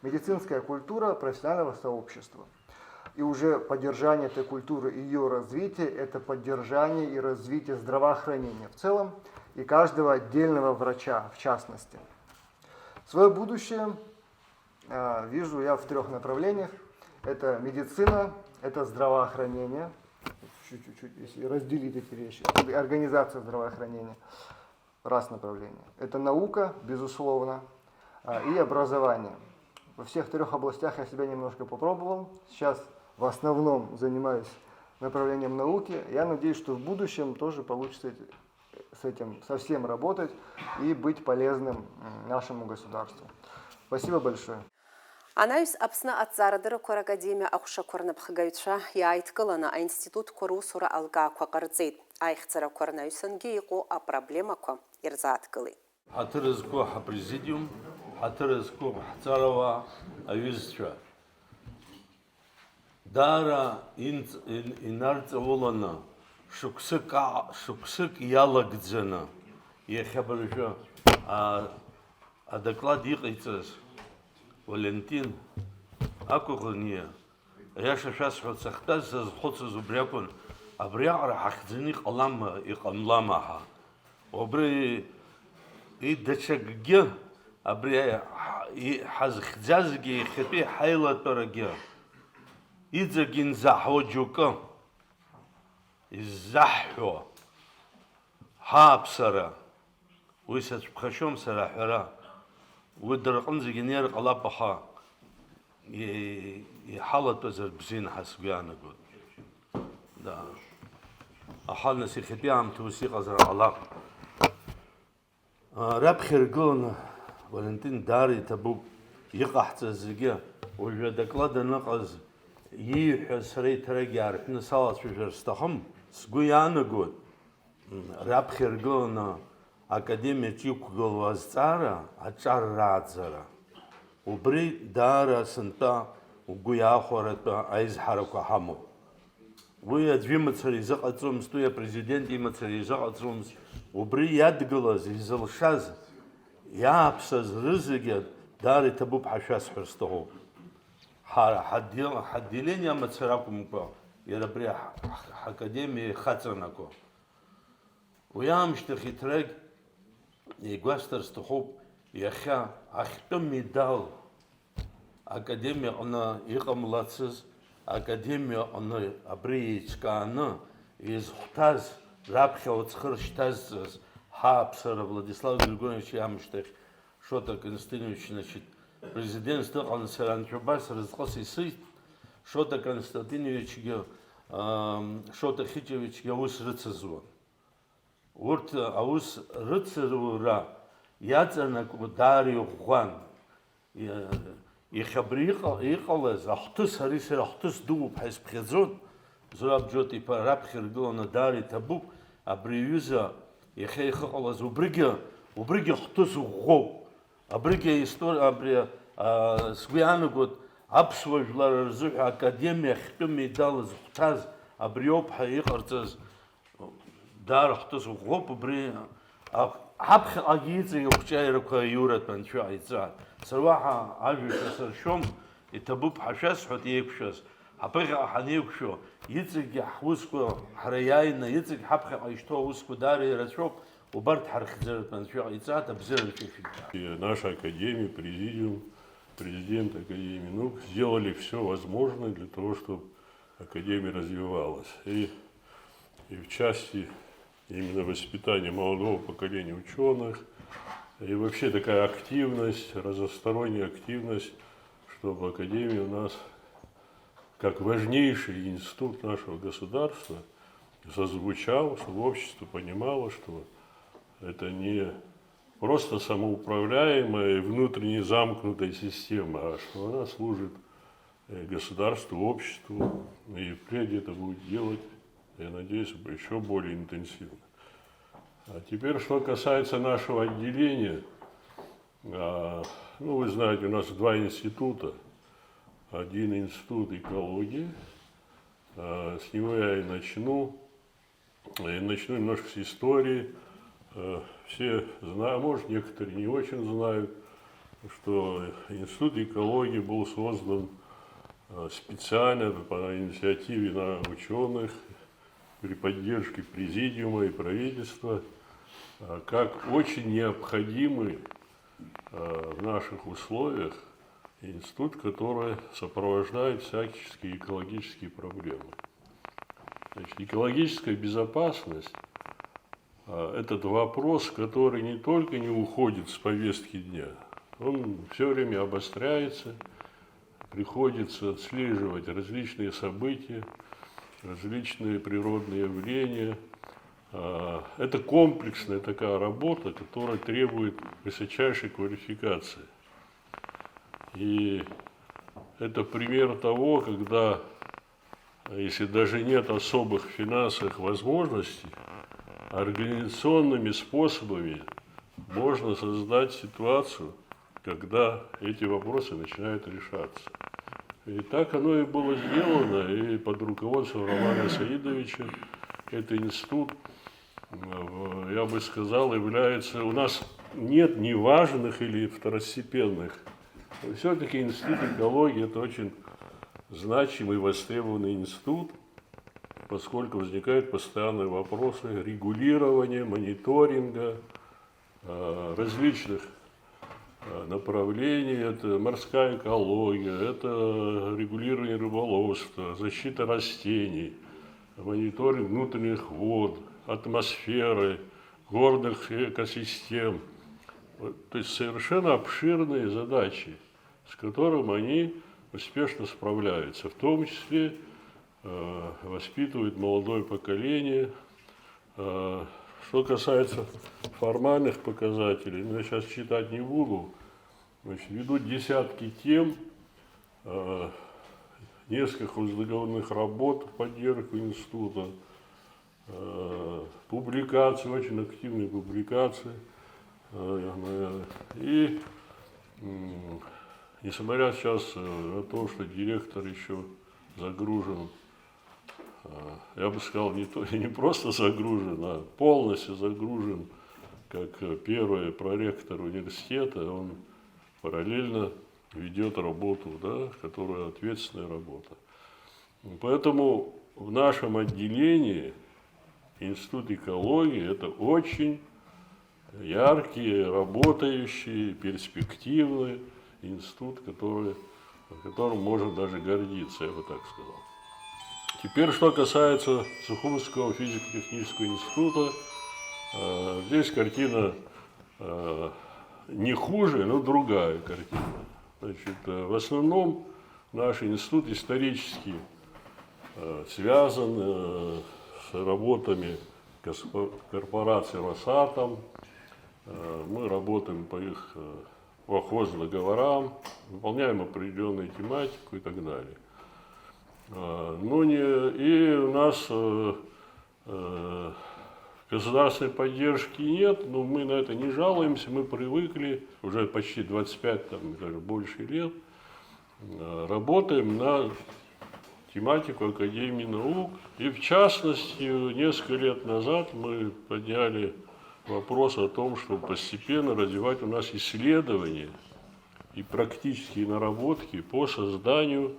медицинская культура профессионального сообщества. И уже поддержание этой культуры и ее развитие — это поддержание и развитие здравоохранения в целом и каждого отдельного врача в частности. Свое будущее э, вижу я в трех направлениях. Это медицина, это здравоохранение, чуть-чуть, если разделить эти вещи, организация здравоохранения, раз направление. Это наука, безусловно, а, и образование. Во всех трех областях я себя немножко попробовал. Сейчас в основном занимаюсь направлением науки. Я надеюсь, что в будущем тоже получится эти- с этим совсем работать и быть полезным м, нашему государству. Спасибо большое. Анаҩс Аԥсны аҭҵаарадыррақәа ракадемиа аҟәшақәа рнапхгаҩцәа иааидкыланы аинститутқәа русура алкаақәа ҟарҵеит. Аихьӡарақәа рнаҩсангьы иҟоу апроблемақәа ирзааҭгылеит. Ҳаҭыр зқәу ҳапрезидиум, ҳаҭыр зқәу ҳҵарауаа, аҩызцәа. Даара инҵ- ин- инарҵауланы, шықәсык а- шықәсык иалагӡаны, иахьа абыржәы а- адоклад иҟаиҵаз Валентин Акәаӷәаниа, аиаша шәасҳәарц, сахьтәаз сазхәыцыз убри акәын, абриаҟара ҳахьӡаны иҟалама, иҟамлама ҳәа. Убри и- даҽакгьы, абри ҳа- и- ҳазхьӡазгьы иахьатәи ҳаилатәарагьы иҵегь инзаҳауа џьоукы иззаҳҳәо ҳааԥсара, уи сацәԥхашьом сара аҳәара, уи дара рҟынӡагьы инеир ҟалап, аха и- иҳалатәазар бзиан ҳәа сгәы иаанагоит. Да. Аха нас иахьатәи аамҭа ус иҟазар ҟалап. А, раԥхьа иргыланы Валентин даара иҭабуп иҟаҳҵаз зегьы. Уажәы адоклад аныҟаз ииҳәаз сара еиҭарак иаарҳәны салацәажәар сҭахым, сгәы иаанагоит, м, раԥхьа иргыланы академиаҿ иқәгылоу азҵаара аҿар рааӡара. Убри даара сынтәа угәы иаахәаратәы аизҳарақәа ҳамоуп. Уи аӡәы имацара изыҟаҵомызт, уи апрезидент имацара изыҟаҵомызт. Убри иадгылаз, изылшаз, иааԥсаз рызегьы даара иҭабуп ҳәа шәасҳәар сҭахуп. Ҳара ҳадди- ҳадделение амацара акәымкәа, иара абри ҳ- ҳ- ҳакадемиа ихаҵанаго. Уи аамышьҭахь иҭрагь игәасҭар сҭахуп, иахьа ахьтәы медал академиаҟны иҟамлацыз, академиаҟны абри еиҿкааны изхәҭаз, раԥхьа уцхыр шьҭазҵаз ҳааԥсара Владислав Григорьевич иаамышьҭахь Шоҭа Константинович, значит, президентс дыҟан, сара анцәа убас разҟыс исыҭ, Шоҭа Константиновичгьы, ам, Шоҭа Хьычовичгьы аус рыцызуан. Урҭ аус рыцырура иаҵанакуа даара иӷәӷәан. Иа- иахьа абри иҟа- иҟалаз ахҭыс, ари сара ахҭыс дууп ҳәа исԥхьаӡон. Зураб Џьоҭ-иԥа раԥхьа иргыланы даара иҭабуп абри аҩыза иахьа ихы ҟалаз. Убригьы, убригьы ахҭыс ӷәӷәоуп. Абригьы аистори-, абри, а, сгәы иаанагоит, аԥсуа жәлар рзыҳәа академиа ахьтәы медал зхәҭаз абриоуп ҳәа иҟарҵаз. Даара хҭыс ӷәӷәоуп убри, а, ҳаԥхьаҟагьы иҵегь ахәҷаирақәа аиуратә анцәа ҟаиҵааит. Сара уаҳа ажәа шәасыршәом, иҭабуп ҳәа шәасҳәоит еиқәшәаз. Ҳаԥыхьаҟа ҳанеиқәшәо, иҵегьгьы ҳусқәа ҳара иааины, иҵегь ҳаԥхьаҟа ишьҭоу аусқәа даара ирацәоуп, убарҭ ҳархьӡаратәы анцәа ҟаиҵааит, абзиара анцәа ишәиҭааит. И наша академия, президиум, президент Академии наук сделали все возможное для того, чтобы академия развивалась. И, и в части именно воспитания молодого поколения ученых, и вообще такая активность, разносторонняя активность, чтобы академия у нас, как важнейший институт нашего государства, зазвучал, чтобы общество понимало, что это не просто самоуправляемая и внутренне замкнутая система, а что она служит э, государству, обществу, и впредь это будет делать, я надеюсь, еще более интенсивно. А теперь, что касается нашего отделения, а, ну, вы знаете, у нас два института. Один институт экологии, а, с него я и начну. И начну немножко с истории. Э, Все знают, может, некоторые не очень знают, что Институт экологии был создан э, специально по инициативе на ученых при поддержке президиума и правительства, э, как очень необходимый э, в наших условиях институт, который сопровождает всяческие экологические проблемы. Значит, экологическая безопасность, а, этот вопрос, который не только не уходит с повестки дня, он все время обостряется, приходится отслеживать различные события. различные природные явления. А, это комплексная такая работа, которая требует высочайшей квалификации. И это пример того, когда, если даже нет особых финансовых возможностей, организационными способами можно создать ситуацию, когда эти вопросы начинают решаться. И так оно и было сделано, и под руководством Романа Саидовича этот институт, э, я бы сказал, является... У нас нет ни важных или второстепенных. Все-таки институт экологии — это очень значимый, востребованный институт, поскольку возникают постоянные вопросы регулирования, мониторинга, э, различных, э, направлений. Это морская экология, это регулирование рыболовства, защита растений, мониторинг внутренних вод, атмосферы, горных экосистем. Вот, то есть совершенно обширные задачи, с которым они успешно справляются, в том числе, э, воспитывают молодое поколение. Э, что касается формальных показателей, ну, я сейчас читать не буду, значит, ведут десятки тем, э, несколько художественных работ в поддержку института, э, публикации, очень активные публикации. Э, и, м, несмотря сейчас, э, на то, что директор еще загружен, э, я бы сказал, не, то, не просто загружен, а полностью загружен, как, э, первый проректор университета, он параллельно ведет работу, да, которая ответственная работа. Поэтому в нашем отделении Институт экологии — это очень яркий, работающий, перспективный институт, который, которым можно даже гордиться, я бы так сказал. Теперь, что касается Сухумского физико-технического института, э, здесь картина, э, не хуже, но другая картина. Значит, э, в основном наш институт исторически, э, связан, э, с работами госпо-, корпорации «Росатом». Э, мы работаем по их, э, по хоздоговорам, выполняем определённую тематику и так далее. Э, но не, и у нас, э, э, государственной поддержки нет, но мы на это не жалуемся, мы привыкли, уже почти двадцать пять, там, даже больше лет, э, работаем на тематику Академии наук. И в частности, несколько лет назад мы подняли вопрос о том, чтобы постепенно развивать у нас исследования и практические наработки по созданию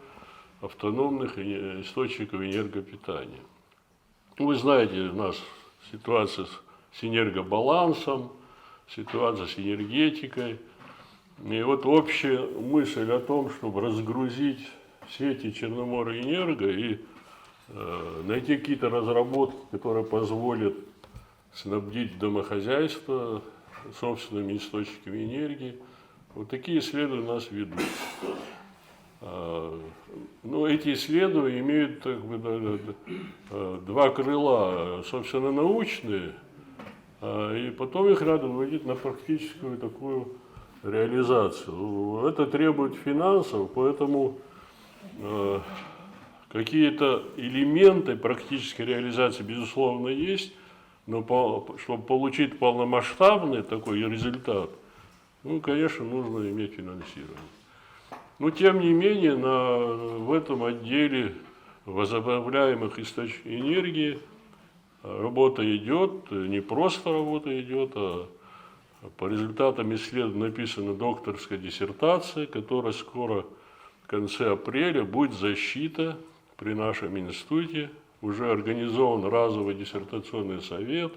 автономных эне-, источников энергопитания. Вы знаете, у нас ситуация с, с энергобалансом, ситуация с энергетикой. И вот общая мысль о том, чтобы разгрузить сети Черноморэнерго и, э, найти какие-то разработки, которые позволят снабдить домохозяйство собственными источниками энергии. Вот такие исследования у нас ведутся. А, ну, эти исследования имеют, так бы, да, да, да, э, два крыла, собственно, научные, а, и потом их надо выводить на практическую такую реализацию. Это требует финансов, поэтому, э, какие-то элементы практической реализации, безусловно, есть, но по-, чтобы получить полномасштабный такой результат, ну, конечно, нужно иметь финансирование. Но, тем не менее, на, в этом отделе возобновляемых источников энергии работа идёт, не просто работа идёт, а по результатам исследований написана докторская диссертация, которая скоро, в конце апреля, будет защита при нашем институте. Уже организован разовый диссертационный совет.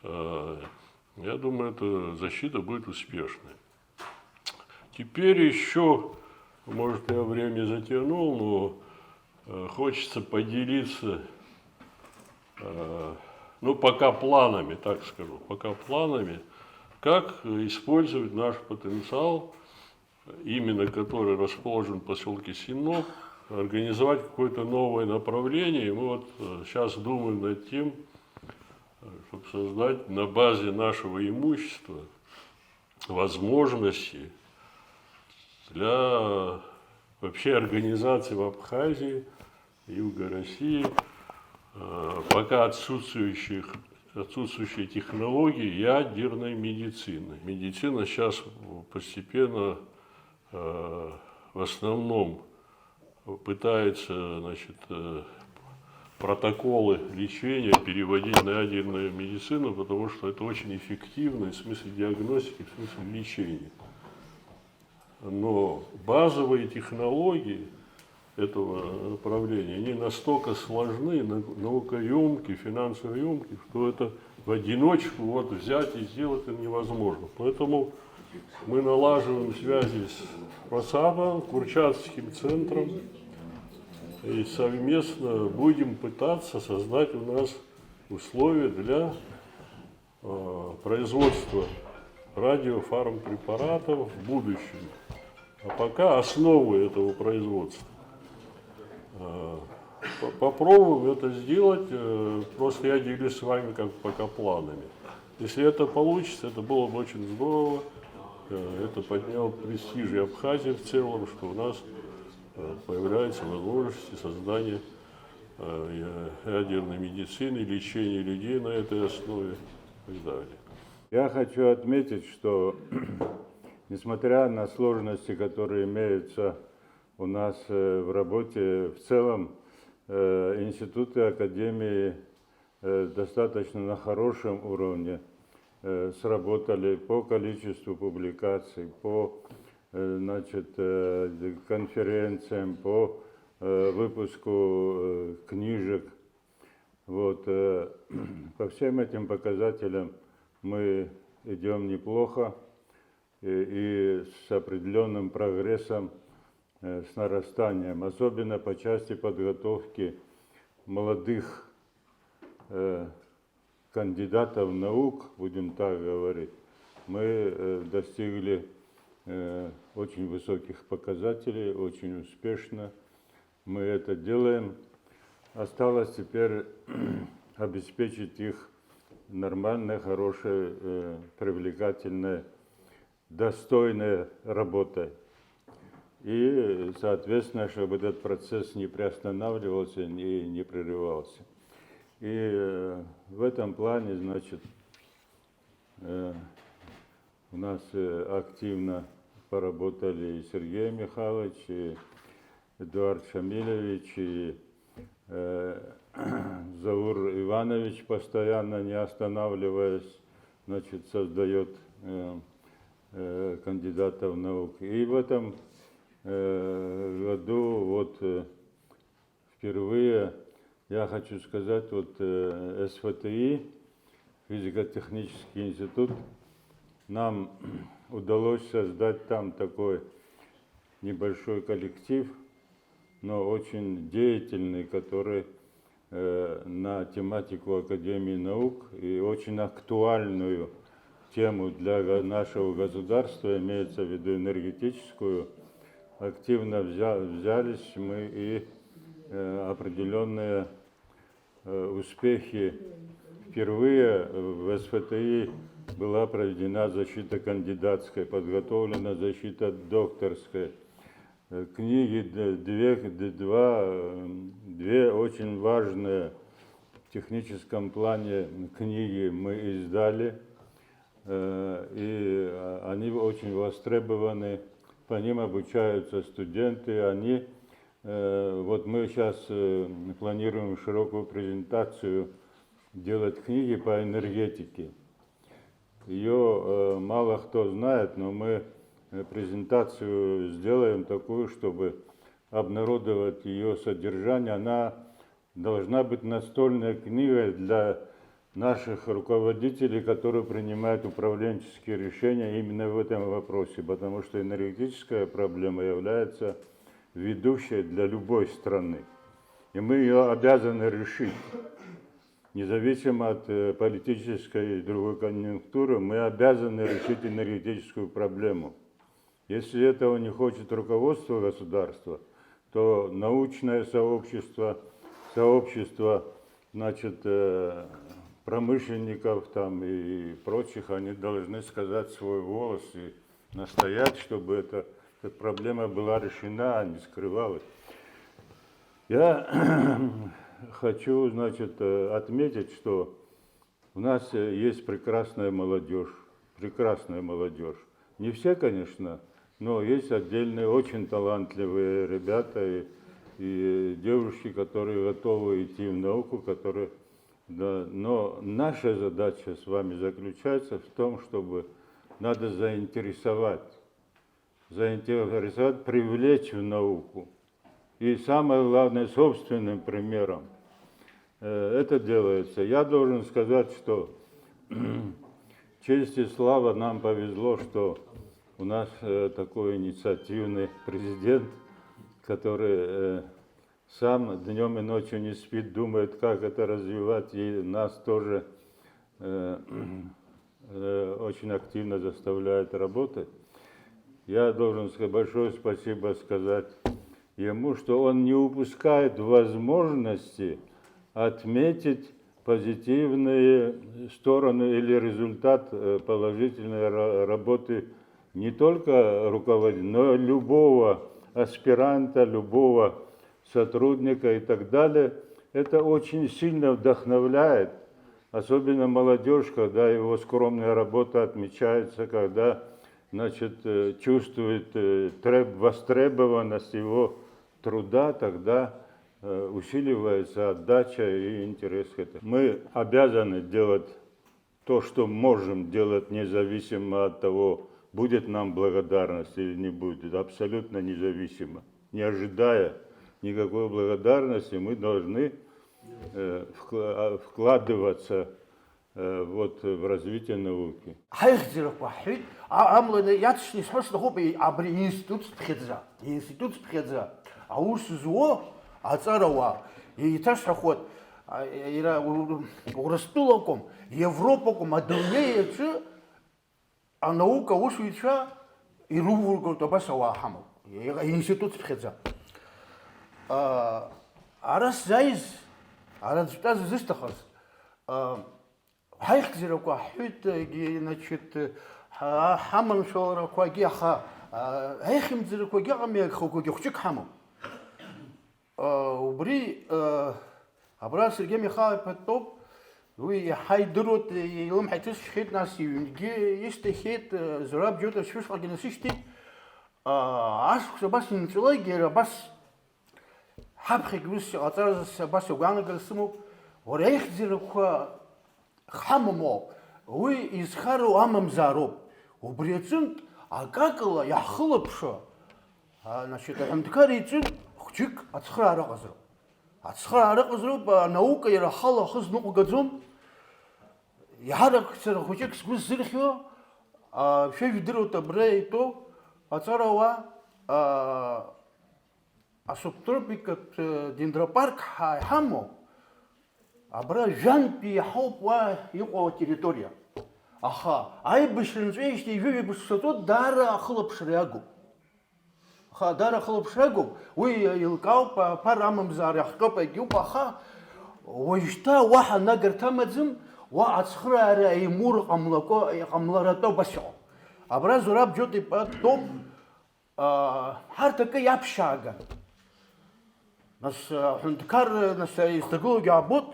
Э, я думаю, эта защита будет успешной. Теперь ещё, может, я время затянул, но, э, хочется поделиться, э, ну, пока планами, так скажу, пока планами, как использовать наш потенциал, именно который расположен в посёлке Синоп, организовать какое-то новое направление. И мы вот сейчас думаем над тем, чтобы создать на базе нашего имущества возможности для вообще организации в Абхазии, Юга России, э, пока отсутствующих, отсутствующие технологии ядерной медицины. Медицина сейчас постепенно, э, в основном пытается, значит, э, протоколы лечения переводить на ядерную медицину, потому что это очень эффективно и в смысле диагностики, и в смысле лечения. Но базовые технологии этого направления, они настолько сложны, на- наукоемкие, финансоемкие, что это в одиночку вот взять и сделать это невозможно. Поэтому мы налаживаем связи с РОСАБом, Курчатовским центром, и совместно будем пытаться создать у нас условия для э, производства радиофармпрепаратов в будущем. А пока основы этого производства. Э, по- Попробуем это сделать. Э, Просто я делюсь с вами как пока планами. Если это получится, это было бы очень здорово. Э, Это подняло престиж и Абхазии в целом, что у нас э, появляются возможности создания э, ядерной медицины, лечения людей на этой основе и так далее. Я хочу отметить, что несмотря на сложности, которые имеются у нас э, в работе, в целом э, институты, академии э, достаточно на хорошем уровне э, сработали по количеству публикаций, по э, значит, э, конференциям, по э, выпуску э, книжек. Вот, э, по всем этим показателям мы идем неплохо и, и с определенным прогрессом, э, с нарастанием, особенно по части подготовки молодых э, кандидатов наук, будем так говорить, мы э, достигли э, очень высоких показателей, очень успешно мы это делаем. Осталось теперь обеспечить их нормальной, хорошей, э, привлекательной, достойной работой. И, соответственно, чтобы этот процесс не приостанавливался и не прерывался. И э, в этом плане, значит, э, у нас э, активно поработали и Сергей Михайлович, и Эдуард Шамилевич, и э, Заур Иванович, постоянно не останавливаясь, значит, создает э, э, кандидатов наук. И в этом э, году вот э, впервые я хочу сказать, вот э, СФТИ, физико-технический институт, нам удалось создать там такой небольшой коллектив, но очень деятельный, который э, на тематику Академии наук и очень актуальную тему для го- нашего государства, имеется в виду энергетическую, активно взя- взялись мы и э, определенные э, успехи. Впервые в СФТИ была проведена защита кандидатская, подготовлена защита докторская. Э, Книги, д- две, д- два, э, две очень важные в техническом плане книги мы издали. Э, И э, они очень востребованы, по ним обучаются студенты. Они, э, вот мы сейчас планируем широкую презентацию делать книги по энергетике. Ее мало кто знает, но мы э, презентацию сделаем такую, чтобы обнародовать ее содержание. Она должна быть настольной книгой для наших руководителей, которые принимают управленческие решения именно в этом вопросе, потому что энергетическая проблема является ведущей для любой страны. И мы ее обязаны решить. Независимо от э, политической и другой конъюнктуры, мы обязаны решить энергетическую проблему. Если этого не хочет руководство государства, то научное сообщество, сообщество, значит, э, промышленников там и прочих, они должны сказать свой голос и настоять, чтобы эта, эта проблема была решена, а не скрывалась. Я хочу, значит, э, отметить, что у нас э, есть прекрасная молодежь, прекрасная молодежь. Не все, конечно, но есть отдельные очень талантливые ребята и, и девушки, которые готовы идти в науку, которые, да, но наша задача с вами заключается в том, чтобы надо заинтересовать, заинтересовать, привлечь в науку. И самое главное, собственным примером э, это делается. Я должен сказать, что честь и слава, нам повезло, что у нас э, такой инициативный президент, который э, сам днем и ночью не спит, думает, как это развивать, и нас тоже э, э, очень активно заставляет работать. Я должен сказать, большое спасибо сказать ему, что он не упускает возможности отметить позитивные стороны или результат э, положительной ра- работы не только руководителя, но и любого аспиранта, любого сотрудника и так далее. Это очень сильно вдохновляет, особенно молодежь, когда его скромная работа отмечается, когда, значит, э, чувствует э, треб- востребованность его труда, тогда э, усиливается отдача и интерес к этому. Мы обязаны делать то, что можем делать независимо от того, будет нам благодарность или не будет, абсолютно независимо, не ожидая никакой благодарности, мы должны э, вкла- вкладываться э, вот, в развитие науки. Ҳаихьӡарақәа ҳҳәеит, а- амла иаҵшьны исҳәо сҭахуп, и- абри институт ԥхьаӡа, институт ԥхьаӡа аус зуо аҵарауаа, еиҭасҳәахуеит, а- иара У- Урыстәыла акәым, Европа акәым, адунеи аҿы анаука аусуҩцәа ирывургоит, абас ауаа ҳамоуп, институт ԥхьаӡа. А, Ара сзааиз, ара дтәаз зысҭахыз, а, ҳаихьӡарақәа ҳҳәеит, егьи, значит, ҳа- ҳаманшәаларақәагьы, аха а, аихьымӡарақәагьы ыҟами, агхақәагьы хәҷык ҳамоуп. А, Убри а, абра Сергеи Михайлов-иԥа дтәоуп, уи иаҳа идыруеит, илымҳа иҭысхьеит, нас иҩнгьы исҭахьеит, а, Зураб Џьота шәышҟагьы насышьҭит. А, Ашықәс абас инҵәалак, иара абас ҳаԥхьагь ус иҟаҵарыз абас агәаанагара сымоуп, уара аихьӡарақәа ҳамамоуп, уи изхароу амамзаароуп. Убри аҿынтә акакала иаҳхылаԥшуа, а, значит, аҳәынҭқар иҿынтә хәҷык ацхыраара ыҟазароуп. Ацхыраара ыҟазароуп, анаука иара ахала ахы зныҟәгаӡом. Иаҳарак сара хәыҷык сгәы сзырхьуа, а, шәа ижәдыруеит абра итәоу аҵарауаа, а, асубтропикатә, э, дендропарк ҳа-, иҳамоу, абра жәантәи иаҳауп уа иҟоу атерриториа. Аха аибашьра нҵәеижьҭеи ҩажәа шықәса ҵуеит, даара ахылаԥшра иагуп. Аха даара ахылаԥшра агуп, уи еилкаауп, аԥара амамзаара иахҟьоуп, егьиуп, аха уажәшьҭа уаҳа анагарҭа амаӡам, уа ацхыраара еимур ҟамлакәа, иҟамларатәы абас иҟоуп. Абра Зураб Џьота иԥа дтәоуп, аа, ҳарҭ акы иаԥшьааган. Нас, аҳәынҭқар, нас, изҭагылоугьы аабоит,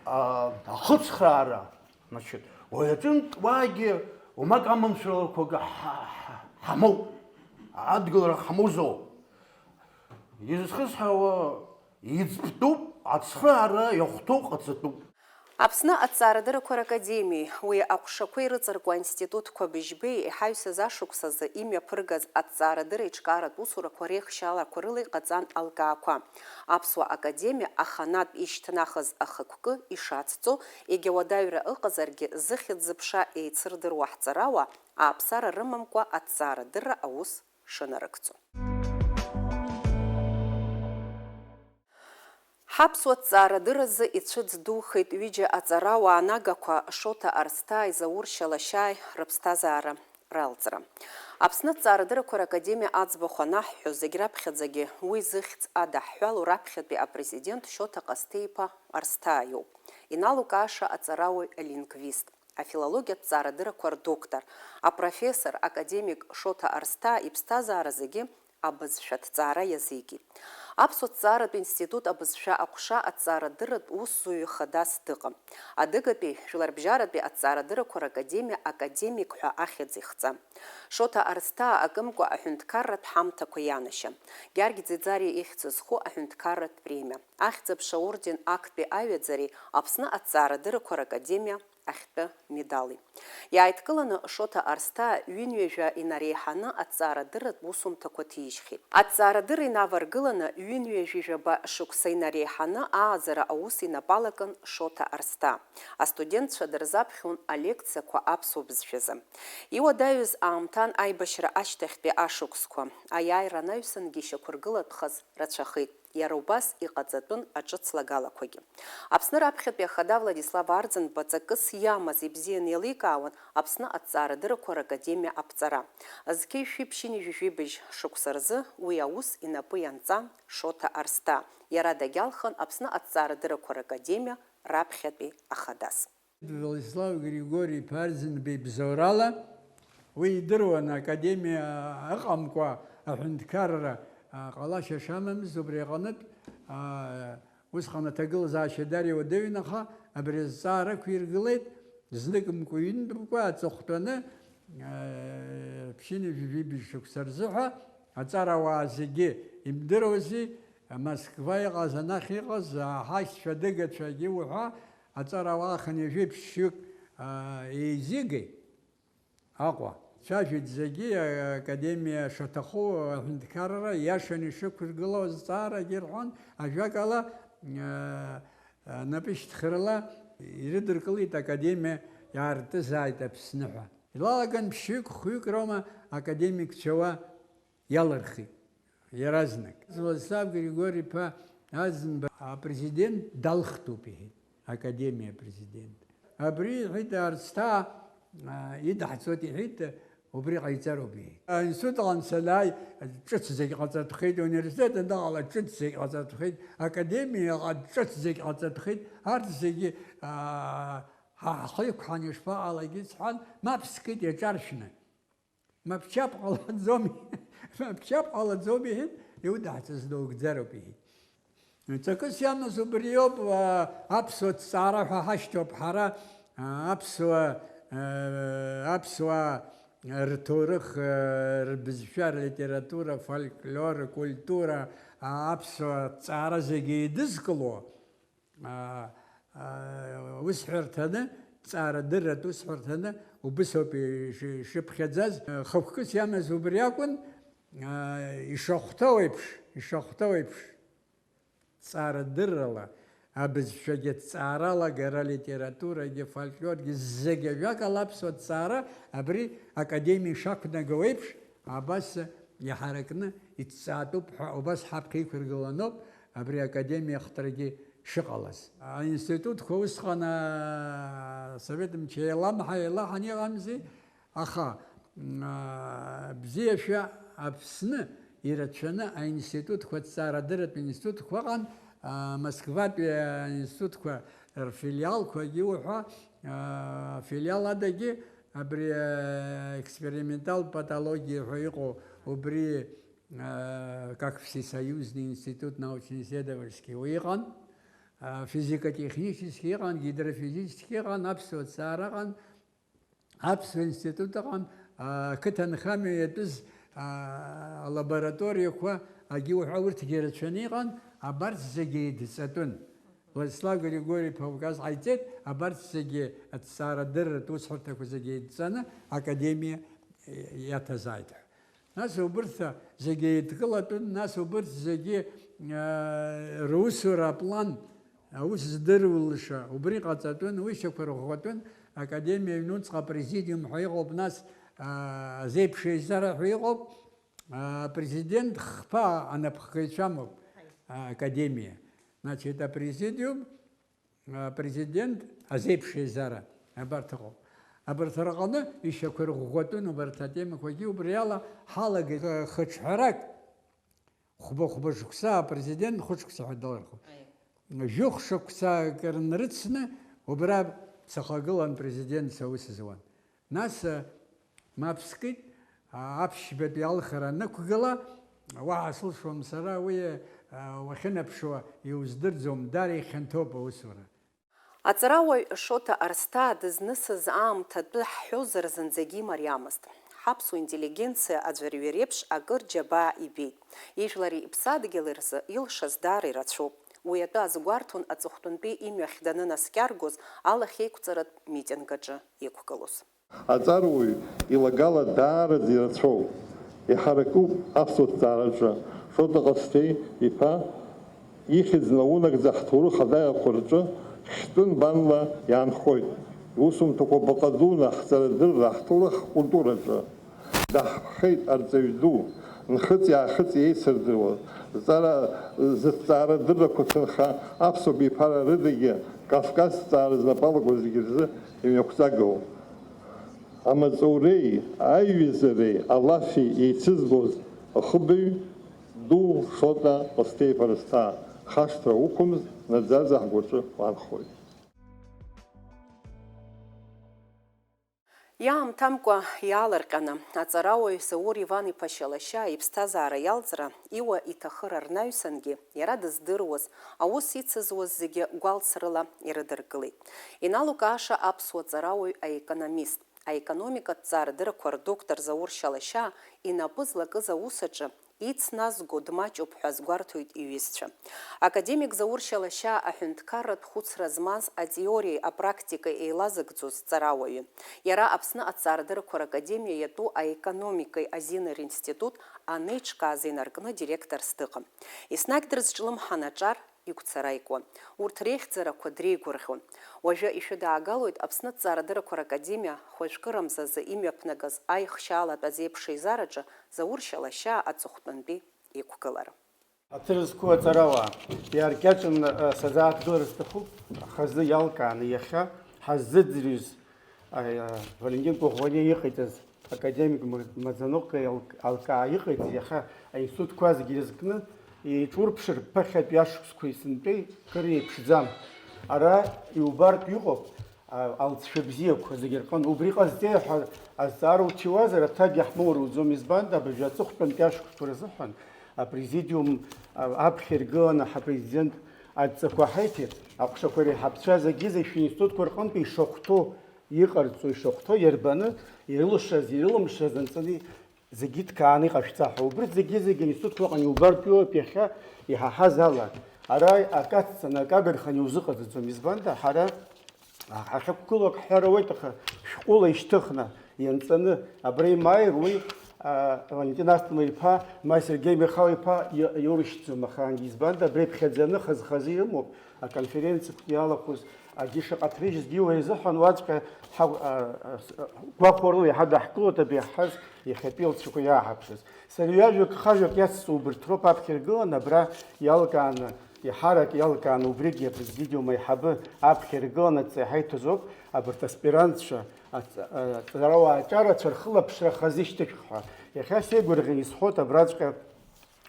а, ахыцхраара, значит, уи аҿынтә уаагьы уамак аманшәалақәагьы ҳа-, ҳа-, ҳамоуп, адгылара ҳамоузоуп. Изызхысҳәаауа иӡбтәуп, ацхыраара иахәҭоу ҟаҵатәуп. Аԥсны аҭҵаарадырақәа ракадемиеи уи аҟәшақәеи рыҵаркуа аинститутқәа быжьбеи иҳаҩсыз ашықәс азы имҩаԥыргаз аҭҵаарадырра еиҿкааратә усурақәа реихшьаалақәа рыла иҟаҵан алкаақәа. Аԥсуа академиа аханатә ишьҭнахыз ахықәкы ишацҵо, егьа уадаҩра ыҟазаргьы, зыхьӡ-зыԥша еицырдыруа ҳҵарауаа ааԥсара рымамкәа аҭҵаарадырра аус шынарыгӡо. Ҳаԥсуа ҭҵаарадырразы ицәыӡ духеит ҩыџьа аҵарауаа нагақәа Шоҭа Арсҭааи Заур Шьалашьааи рыԥсҭазаара ралҵра. Аԥсны аҭҵаарадырақәа ракадемиа аӡбахә анаҳҳәо, зегь раԥхьаӡагьы уи зыхьӡ адаҳҳәало раԥхьатәи апрезидент Шьоҭа Ҟасҭеи-иԥа Арсҭаа иоуп. Иналукааша аҵарауаҩ, алингвист, афилологиатә ҭҵаарадырақәа рдоктор, апрофессор, академик Шоҭа Арсҭаа иԥсҭазаара зегьы абызшәа аҭҵаара иазикит. Аԥсуа ҭҵааратә институт абызшәа аҟәша аҭҵаарадырратә усзуҩы хадас дыҟан. Адыгатәи жәларбжьаратәи аҭҵаарадырақәа ракадемиа академик ҳәа ахьӡ ихҵан. Шоҭа Арсҭаа акымкәа аҳәынҭқарратә ҳамҭақәа ианашьан. Георги Ӡиӡариа ихьӡ зху аҳәынҭқарратә премиа, Ахьӡ-аԥша орден актәи аҩаӡареи Аԥсны аҭҵаарадырақәа ракадемиа ахьтәы медали. Иааидкыланы Шоҭа Арсҭаа ҩынҩажәа инареиҳаны аҭҵаарадырратә усумҭақәа ҭижьхьеит. Аҭҵаарадырра инаваргыланы ҩынҩажәи жәаба шықәса инареиҳаны ааӡара аус инапы алакын Шоҭа Арсҭаа. Астудентцәа дырзаԥхьон алекциақәа аԥсуа бызшәазы. Иуадаҩыз аамҭан аибашьра ашьҭахьтәи ашықәсқәа, аиааира анаҩсангьы ишьақәыргылатәхаз рацәахеит. Иара убас иҟаҵатәын аҿыц лагалақәагьы. Аԥсны раԥхьатәи ахада Владислав Арӡынба ҵакыс иамаз ибзианы еиликаауан Аԥсны аҭҵаарадырақәа ракадемиа аԥҵара. Зқьи жәшәи ԥшьынҩажәи жәибжь шықәса рзы уи аус инапы ианҵан Шоҭа Арсҭаа. Иара дагьалхын Аԥсны аҭҵаарадырақәа ракадемиа раԥхьатәи ахадас. Владислав Григори-иԥа Арӡынба ибзоурала, уи идыруан академиа ыҟамкәа аҳәынҭқарра, а, ҟалашьа шамамыз, убри аҟнытә, а, усҟан аҭагылазаашьа даара иуадаҩын, аха абри азҵаара ықәиргылеит, зныкымкәа-ҩынтәымкәа аҵыхәтәаны, а, ԥшьынҩажәи жәибжь шықәса рзыҳәа аҵарауаа зегьы имдыруази, Москва иҟаз, анахь иҟаз, а, ҳашьцәа, адыгацәагьы уҳәа, аҵарауаа хынҩажәи ԥшьҩык, аа, еизигеит Аҟәа. Цәажәеит зегьы, а, академиа шаҭаху аҳәынҭқарра иашаны ишықәыргылоу азҵаарагьы рҳәон, ажәакала, аа, а, напышьҭхарала ирыдыркылеит академиа иаартызааит Аԥсны ҳәа. Илалаган ԥшьҩык, хәҩык роума академикцәа уа иалырхит иаразнак. Владислав Григори-иԥа Арӡынба апрезидент далхтәуп, иҳәеит, академиа апрезидент. Абри, иҳәеит, Арсҭаа, а, идаҳҵоит, иҳәеит, убри ҟаиҵароуп, иҳәеит. Аинститут аҟны санааи, ҿыц зегь ҟаҵатәхеит, ауниверситет аныҟала ҿыц зегь ҟаҵатәхеит, академиаҟа ҿыц зегь ҟаҵатәхеит, арҭ зегьы, а, ҳа ҳхы иқәҳан ишԥаҟалеи сҳәан, мап скит иаҿаршәны. Мап чап ҟалаӡом, мап чап ҟалаӡом, иҳәеит, иудаҳҵаз наугӡароуп, иҳәеит. Ҵакыс иамаз убриоуп, а, аԥсуа ҭҵаара ҳәа ҳашьҭоуп ҳара, а, аԥсуа, а, аԥсуаа рҭоурых, а, рбызшәа, рлитература, фольклор, ркультура, а, аԥсуа ҭҵаара зегьы еидызкыло. Аа, аа, усҳәарҭаны, ҵаарадырратә усҳәарҭаны убысоуп иши-, ишыԥхьаӡаз. Хықәкыс иамаз убри акәын, аа, ишахәҭоу еиԥш, ишахәҭоу еиԥш, ҵаарадыррала, абызшәагьы ҭҵаара алагара, литературагьы, фольклоргьы, зегь ажәакала аԥсуа ҭҵаара абри академиа ишақәнаго еиԥш, абас иҳаракны иҭҵаатәуп ҳәа убас ҳаԥхьа иқәыргыланоуп абри академиа ахҭарагьы шыҟалаз. Аинститутқәа усҟан, аа, асовет мчы еиламҳа, еилаҳан иҟамзи, аха, аа, бзиашәа Аԥсны ирацәаны аинститутқәа, аҭҵаарадырратә институтқәа ыҟан, аа, Москватәи аинститутқәа рфилиалқәагьы уҳәа, аа, афилиал адагьы абри, аа, експериментал патологиа ҳәа иҟоу убри, аа, как всесоюзный институт научно-исследовательский уи ыҟан, аа, физико-технический ыҟан, гидрофизический ыҟан, аԥсуа ҭҵаара ыҟан, аԥсуа институт ыҟан, аа, ақыҭанхамҩа иатәыз, аа, алабораториақәа, агьи уҳәа урҭгьы ирацәаны иҟан, абарҭ зегьы еидҵатәын. Владислав Григори-иԥа указ ҟаиҵеит, абарҭ зегьы аҭҵаарадырратә усҳәарҭақәа зегьы еидҵаны академиа иаҭазааит ҳәа. Нас убырҭ зегьы еидкылатәын, нас убырҭ зегьы, аа, русура аплан, аус здырулша, убри ҟаҵатәын, уи шьақәырӷәӷәатәын, академиа аҩнуҵҟа апрезидиум ҳәа иҟоуп, нас, аа, азеиԥш еизара ҳәа иҟоуп, аа, апрезидент хԥа анапхгаҩцәа амоуп, аа, академиа. Значит, апрезидиум, а, президент азеиԥш еизара абарҭ ыҟоуп. Абарҭ рҟны ишьақәырӷәӷәатәын убарҭ атемақәагьы, убри ала ҳалагеит хыҽҳәарак, хәба-хәба шықәса, апрезидент хәышықәса ҳәа далырхуан. Жәохә шықәса акыр нрыцны, убра сахагылан, президентс аус зуан. Нас, а, мап скит, а, аԥшьбатәи алхра анықәгыла, уаҳа сылшом сара, уи, а, уахьынаԥшуа иуздырӡом, даара ихьанҭоуп аусура. Аҵарауаҩ Шоҭа Арсҭаа дызнысыз аамҭатәы ҳҳәозар, зынӡагьы имариамызт. Ҳаԥсуа интеллигенциа аӡәырҩы реиԥш акыр џьабаа ибеит. Ижәлари иԥсадгьыли рзы илшаз даара ирацәоуп. Уи атәы азгәарҭон аҵыхәтәантәи имҩахь данынаскьаргоз алахьеиқәҵаратә митинг аҿы иқәгылоз. Аҵарауаҩ илагала даараӡа ирацәоуп. Иҳаракуп аԥсуа ҭҵаараҿы. Шоҭа Ҟасҭеи иԥа ихьӡ наунагӡа ҳҭоурых адаҟьақәа рҿы хьтәы нбанла иаанхоит. Иусумҭақәа баҟа дуны ҳҵарадырра, ҳҭоурых, ҳкультураҿы даҳԥхеит арҵаҩ ду, нхыҵи-аахыҵи еицырдыруа, зҵара, зыҭҵаарадыррақәа ҭынха аԥсуа биԥара рыдагьы Кавказ ҭҵаара знапы алаку зегьы рзы имҩақәҵагоу. Амаҵуреи аиҩызареи алафи еицызбоз ахыбаҩ ду Шоҭа Ҟасҭеи-иԥа Арсҭаа, хашҭра уқәымыз, наӡаӡа ҳгәаҿы уаанхоит. Иаамҭамкәа иаалырҟьаны, аҵарауаҩ Заур Иван-иԥа Шьалашьаа иԥсҭазаара иалҵра, иуа иҭахыра рнаҩсангьы, иара дыздыруаз, аус ицызуаз зегьы гәалсрыла ирыдыркылеит. Иналукааша аԥсуа ҵарауаҩ аекономист, аекономикатә ҵаарадыррақәа рдоктор Заур Шьалашьаа инапы злакыз аус аҿы ицназго дмаҷуп ҳәа азгәарҭоит иҩызцәа. Академик Заур Шьалашьаа аҳәынҭқарратә хәыцра змаз атеориеи апрактикеи еилазыгӡоз ҵарауаҩын. Иара Аԥсны аҭҵаарадыррақәа ракадемиа иатәу аекономикеи азинеи ринститут анеиҿкааз инаркны директорс дыҟан. Еснагь дрызҿлымҳан аҿар игәцара икуан. Урҭ реихьӡарақәа дреигәырӷьон. Уажәы ишәыдаагалоит Аԥсны аҭҵаарадыррақәа ракадемиа хәажәкырамзазы имҩаԥнагаз аихшьаалатә азеиԥш еизараҿы Заур Шьалашьаа аҵыхәтәантәи иқәгылара. Аҭыр зқәу аҵарауаа, иааркьаҿны, а, сазааҭгылар сҭахуп, хазы иалкааны иахьа ҳаззыӡырҩыз, а, а, Валентин Кәыӷәӷәаниа иҟаиҵаз, академик Ма-, Маӡаныҟәа иал-, алкаа иҟаиҵаз, иахьа аинститутқәа зегьы ирызкны, еиҿурԥшыр, ԥыхьатәи ашықәсқәеи сынтәеи кыр еиԥшӡам. Ара иубартә иҟоуп, а, алҵшәа бзиақәа зегьы рҟын. Убри ҟазҵеи ҳәа азҵаара уҭиуазар, аҭак иаҳмоур уӡом, избанда абыржәы аҵыхәтәантәи ашықәсқәа рзыҳәан апрезидиум, а, аԥхьа иргыланы ҳапрезидент адҵақәа ҳаиҭеит, аҟәшақәа реиҳабцәа зегьы-зегь шәинститутқәа рҟынтәи ишахәҭоу, иҟарҵо, ишахәҭоу иарбаны, ирылшаз, ирылымшаз анҵаны зегьы ҭкааны иҟашәҵа ҳәа. Убри зегьы-зегьы аинститутқәа ыҟан, иубартә иоуп иахьа иҳаҳаз ала. Ара акы ацҵаны, акы агарханы иузыҟаҵаӡом, избанда ҳара ҳахьықәгылоу акы ҳҳәар ауеит, аха шәҟәыла ишьҭыхны, ианҵаны абра имааир, уи, а, Валентин Асҭамыр-иԥа, ма Сергеи Михал-иԥа иа-, иоурышьҭӡом ахаангьы, избанда абра иԥхьаӡаны хаз-хазы ирымоуп, аконференциақәа иалахәыз, акгьы шаҟа ҭрыжьызгьы уи азыҳәан уаҵәҟьа ҳа-, а, а, с-, а, гәахәарыла иҳадаҳкылоит абри иаҳҳәаз иахьатәи алҵшәақәа иааҳарԥшыз. Сара ҩажәак, хажәак иацҵо убырҭ роуп аԥхьа иргыланы абра иалкааны, иҳарак иалкааны убригьы апрезидиум аиҳабы аԥхьа иргыланы адҵа иҳаиҭозоуп, абарҭ аспирантцәа, аҵ-, а, аҵарауаа аҿарацәа рхылаԥшра хазы ишьҭышәх ҳәа. Иахьа сеигәырӷьан исҳәоит абраҵәҟьа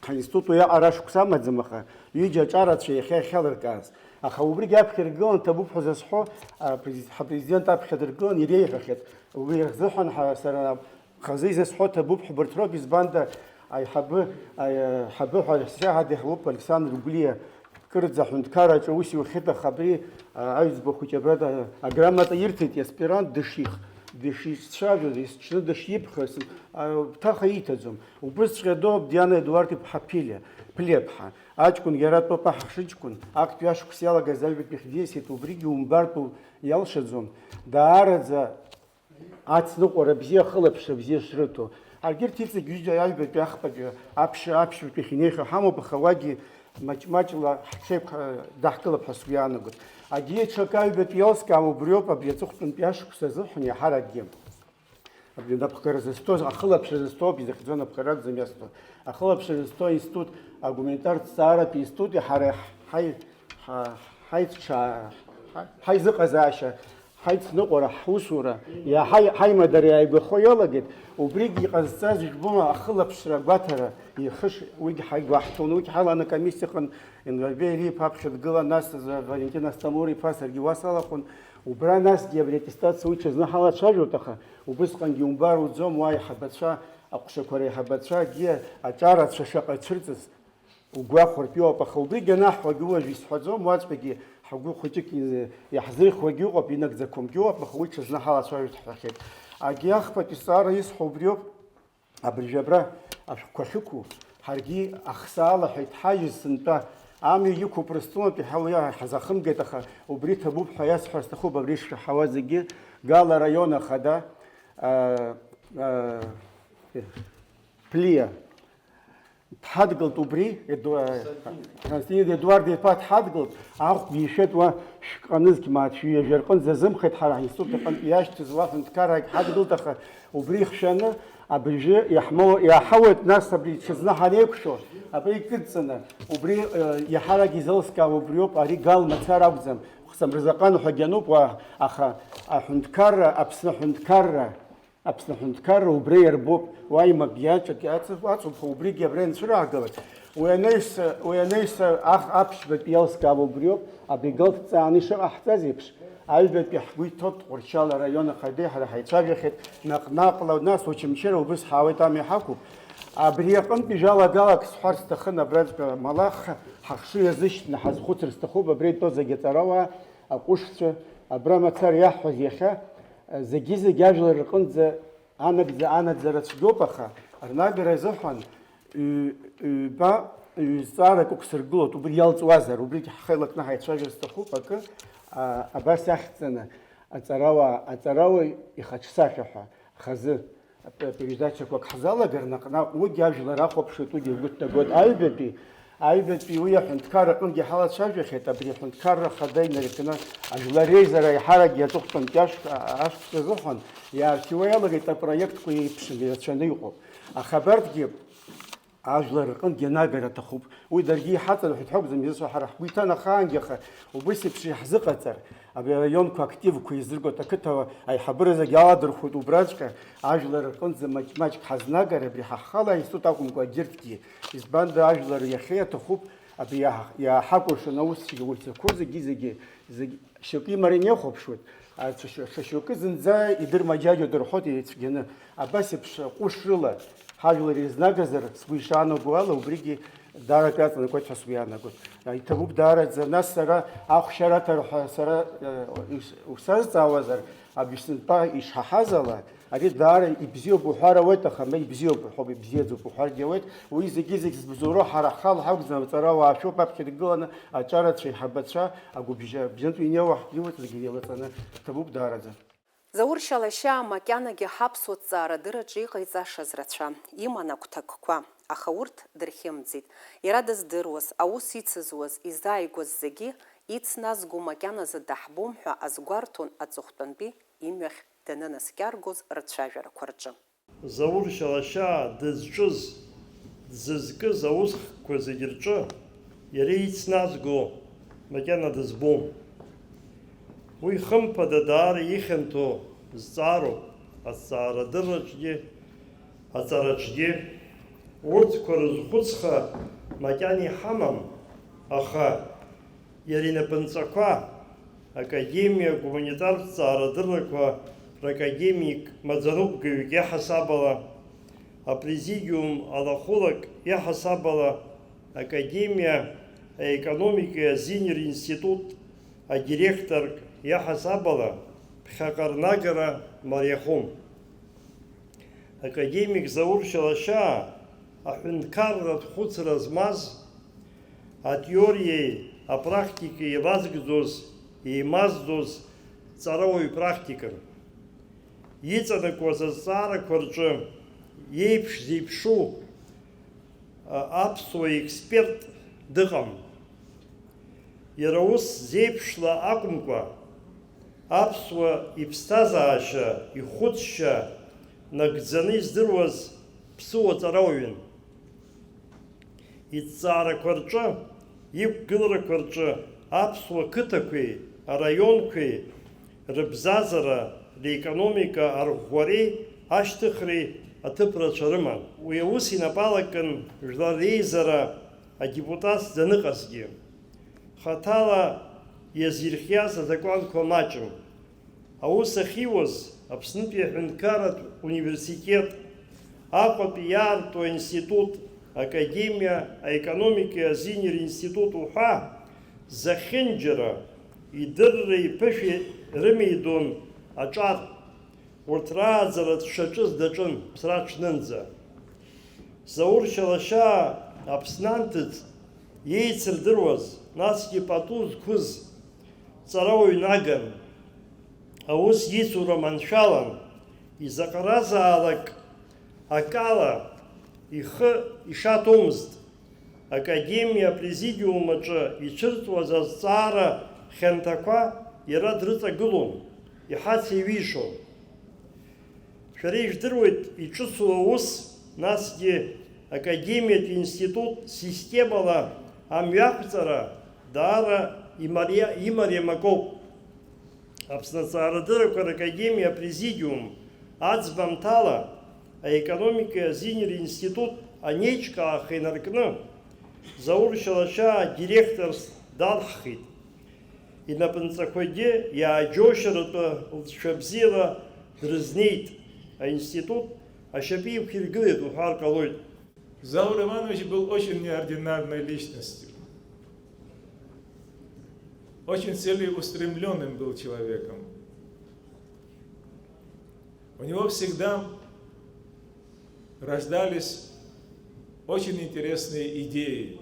ҳаинститут уиаҟара ашықәс амаӡам, аха ҩыџьа аҿарацәа иахьа иахьалыркааз. Аха убригь аԥхьа иргылан ҭабуп ҳәа зазҳәо, а, през-, ҳапрезидент аԥхьа дыргылан иреиӷьхеит. Уи рзыҳәан ҳа-, сара хазы изазҳәо ҭабуп ҳәа убарҭ роуп, избанда аиҳабы, аиҳабы ҳәа сиҳәеит, иаҳауп Александр Гәлиа. Кырӡа аҳәынҭқарраҿы аус иухьеит, аха абри, а, аҩӡба хәыҷы абра да-, аграмота ирҭеит, иаспирант дыших-, дышицәажәоз, есҽны дышиԥхьоз, а, ҭаха ииҭаӡом. Убысҵәҟьа доуп Диана Едуард-иԥҳа Ԥилиа, Ԥлиаԥҳа. Аҷкәын иара атәоуп аҳ-, ҳшыҷкәын. Актәи ашықәс иалагаз аҩбатәи хьӡи-исеит убригьы умбартә иалшаӡом. Даараӡа ацныҟәара бзиа, ахылаԥшра бзиа шрыҭо. Ҳаргьы рҭ иҵегь ҩыџьа аҩбатәи ахԥатәи аԥшьа-, аԥшьбатәи ахь инеихьоу ҳамоуп, аха уагьы маҷ-маҷла ҳҽеиқәҳа-, даҳкылап ҳәа сгәы иаанагоит. Агьи ҽак аҩбатәи иалскаам, убриоуп абри аҵыхәтәантәи ашықәс азыҳәан иаҳаракгьы. Абри анапхгара зызҭоз, ахылаԥшра зызҭоу, изыхьӡо анапхгара акәӡам иазҭо. Ахылаԥшра зызҭо аинститут, агуманитартә зҵааратә институти ҳара ҳаи-, ҳа-, ҳаицша-, ҳа-, ҳаизыҟазаашьа Ҳаицныҟәара, ҳусура, иаҳа ҳаимадара иааигәахо иалагеит. Убригь иҟазҵаз жәбома ахылаԥшра агәаҭара, ихыш-, уигь ҳаигәаҳҭон, уигь ҳаланы акомиссиаҟын Енварбеи Ери-иԥа аԥхьа дгылан, нас Валентин Астамур-иԥа, саргьы уа салахәын. Убра насгьы абри аттестациа уи ҽазны ҳалацәажәоит, аха убысҟангьы умбар уӡом, уа аиҳабацәа, аҟәшақәа реиҳабацәа, акгьы аҿарацәа шаҟа ицәырҵыз. Угәахәыртә иоуп, аха убригь анаҳҳәогьы уажә исҳәаӡом, уаҵәҟьагьы ҳгәы хәыҷык из-, иаҳзырхуагьы ыҟоуп, инагӡақәамгьы ыҟоуп, аха уи ҽазны ҳалацәажәоит ҳҳәахьеит. Агьи ахԥатәи зҵаара исҳәо убриоуп, абыржәы абра ашәҟәқәа ахьықәу, ҳаргьы ахсаала ҳәа иҭҳажьыз сынтәа амҩа иқәуп Урыстәылантәи ҳа уи ҳазахымгеит, аха убри ҭабуп ҳәа иасҳәар сҭахуп, абри ишшаҳауа зегьы, Гала араион ахада, а, а, Плиа. Дҳадгылт убри, Еду-, Константин Едуард-иԥа дҳадгылт, ахәгьы ишәеит уа шәҟанызқь мааҭ шәҩажәа рҟынӡа азымхеит ҳара ҳинститут аҟынтә иашьҭыз уа ҳәынҭқаррагь ҳадгылт, аха убри ихшәаны абыржәы иаҳмоу-, иаҳауеит, нас абри ҽазны ҳанеиқәшәо, абри икыдҵаны, убри, э, иаҳарак изалскаауа убриоуп, ари Гал мацара акәӡам, Хсамырзаҟан ҳәагьы ануп уа, аха аҳәынҭқарра, Аԥсны аҳәынҭқарра, Аԥсны аҳәынҭқарра убра иарбоуп, уа имагиаҿ акы ацыф-, ацуп ҳәа убригьы абра инцәыраагалак. Уи анаҩс, уи анаҩс ах-, аԥшьбатәи иалскаауа убриоуп, абри Гал дҵааны ишыҟаҳҵаз еиԥш, аҩбатәи ҳгәы иҭоуп, Тҟәарчал араион ахадеи ҳара ҳаицәажәахьеит, наҟ-наҟла, нас Очамчыра убыс ҳаауеит, амҩа ҳақәуп. Абри аҟынтәи жәалагалак сҳәарц сҭахын, абраҵәҟьа амала х-, ҳахшыҩ азышьҭны ҳазхәыцыр сҭахуп, абра итәоу зегьы аҵарауаа, аҟәышцәа, абра мацара иаҳҳәаз иахьа, зегьы-зегь ажәлар рҟынӡа Анагӡа-, анаӡара цәгьоуп, аха рнагара азыҳәан ҩ-, ҩба, ҩ-, зҵаарак ықәсыргылоит, убри иалҵуазар, убригь ҳхы еилакны ҳаицәажәар сҭахуп акы, а, абас иахьӡаны, аҵарауаа, аҵарауаҩ ихаҿсахьа ҳәа, хазы, ап-, передачақәак ҳзалагар наҟ-наҟ, уигь ажәлар ахәаԥшуеит, уигь игәы ҭнагоит. Аҩбатәи, Аҩбатәи уи аҳәынҭқарра аҟынгьы ҳалацәажәахьеит, абри аҳәынҭқарра ахада инаркны ажәлар реизара аиҳарак аҵыхәтәантәи ашә-, ашықәс азыҳәан иаарҭиуа иалагеит апроектқәа еиԥшым, ирацәаны иҟоуп. Аха абарҭгьы ажәлар рҟынгьы анагара аҭахуп. Уи даргьы иҳаҵарҳәеит ҳәа акәӡам изыцәо, ҳара ҳгәы иҭан ахаангьы, аха убыс еиԥш иаҳзыҟаҵар, абри араионқәа активқәа еизыргоит, ақыҭа аиҳабыра зегьы аладырхәуеит убраҵәҟьа, ажәлар рҟынӡа маҷ-маҷк ҳазнагар, абри ҳа ҳхала аинститут акәымкәа, егьырҭгьы. Избанда, ажәлар иахьа иаҭахуп абри иаҳ-, иааҳакәыршан аусцәагьы, урҭ зқәу зегьы, зегьы, зегь шьоукы имаран иахәаԥшуеит. А, ҽа-, ҽа-, ҽа шьоукы зынӡа идырмаџьаџьоуп дырҳәоит еицәгьаны. Абас еиԥш ҟәышрыла ҳажәлар ирызнагазар, сгәы ишаанаго ала, убригьы даарак иаҵанакуеит ҳәа сгәы иаанагоит. А, иҭабуп даараӡа. Нас сара ахәшьараҭара ҳәа сара, э, ус-, усазҵаауазар, абри сынтәа ишҳаҳаз ала, ари даара ибзиоуп уҳәар ауеит, аха ма ибзиоуп уҳәоуп, ибзиаӡоуп уҳәаргьы ауеит. Уи зегьы-зегь збзоуроу ҳара ҳхала ҳакәӡам, аҵарауаашәоуп аԥхьа иргыланы аҿарацәа, аиҳабацәа, агәыбжьа-, бжьынтә инеиуа ҳгьы уи зегьы еилаҵаны иҭабуп даараӡа. Заур Шьалашьаа макьанагьы ҳаԥсуа ҭҵаарадырраҿы иҟаиҵашаз рацәан, иман агәҭакқәа, аха урҭ дырхьымӡеит. Иара дыздыруаз, аус ицызуаз, изааигәаз зегьы ицназго макьаназы даҳбом ҳәа азгәарҭон аҵыхәтәантәи имҩахь данынаскьаргоз рцәажәарақәа рҿы. Заур Шьалашьаа дызҿыз, дзызкыз аусхкқәа зегьы рҿы иара ицназго макьана дызбом. Уи хымԥада даара ихьанҭоу зҵаароуп, азҵаарадырраҿгьы, аҵараҿгьы. Урҭқәа рызхәыцха макьана иҳамам, аха иара инапынҵақәа, академиа гуманитартә ҵаарадыррақәа ракадемик маӡаныҟәгаҩык иаҳасабала, апрезидиум алахәылак иаҳасабала, академиа аекономикеи азинеи ринститут адиректорк иаҳасабала, ԥхьаҟа рнагара мариахон. Академик Заур Шьалашьаа аҳәынҭқарратә хәыцра змаз, атеориеи апрактикеи еилазгӡоз, еимазӡоз ҵарауаҩ практикын. Иҵанакуаз азҵаарақәа рҿы иеиԥш-зеиԥшу, а, аԥсуа експерт дыҟам. Иара ус зеиԥшла акәымкәа, аԥсуа иԥсҭазаашьа, ихәыцшьа нагӡаны издыруаз ԥсыуа ҵарауаҩын. Иҭҵаарақәа рҿы, иқәгыларақәа рҿы аԥсуа қыҭақәеи араионқәеи рыбзазара, реекономика арӷәӷәареи ашьҭыхреи аҭыԥ рацәа рыман. Уи аус инапы алакын Жәлар Реизара адепутатс даныҟазгьы. Хаҭала иазирхиаз азакәанқәа маҷым. Аус ахьиуаз Аԥснытәи аҳәынҭқарратә университет, Аҟәатәи иаарту аинститут, академиа, аекономикеи азинеи ринститут уҳәа, зехьынџьара идырреи иԥышәеи рымеидон аҿар, урҭ рааӡара дшаҿыз даҿын, ԥсра ҽнынӡа. Заур Шьалашьаа Аԥсны анҭыҵ иеицырдыруаз, насгьы пату зқәыз ҵарауаҩ наган, аус ицура маншәалан, изаҟаразаалак акала ихы ишаҭомызт. Академиа апрезидиум аҿы ицәырҵуаз азҵаара хьанҭақәа иара дрыҵагылон, иҳацеиҩишон. Шәара ижәдыруеит иҿыцу аус, насгьы академиатә институт системала амҩақәҵара даара имариа-, имариам акоуп. Аԥсны Аҵаарадыррақәа ракадемиа апрезидиум аӡбамҭала аекономикеи азинеи ринститут анеиҿкааха инаркны, Заур Шьалашьаа директорс далҳхит. Инапынҵақәагьы иааџьоушьаратәы лҵшәа бзиала дрызнеит, аинститут ашьапы иқәиргылеит уҳәар ҟалоит. Заур Иванович был очень неординарной личностью, очень целеустремлённым был человеком. У него всегда рождались очень интересные идеи.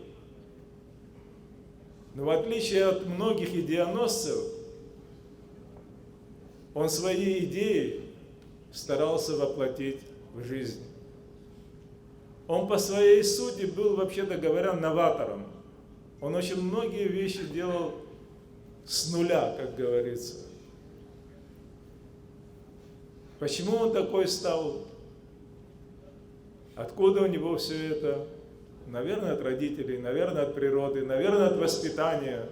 Но в отличие от многих идеоносцев, он свои идеи старался воплотить в жизнь. Он по своей сути был, вообще-то говоря, новатором. Он очень многие вещи делал с нуля, как говорится. Почему он такой стал? Откуда у него всё это? Наверное, от родителей, наверное, от природы, наверное, от воспитания.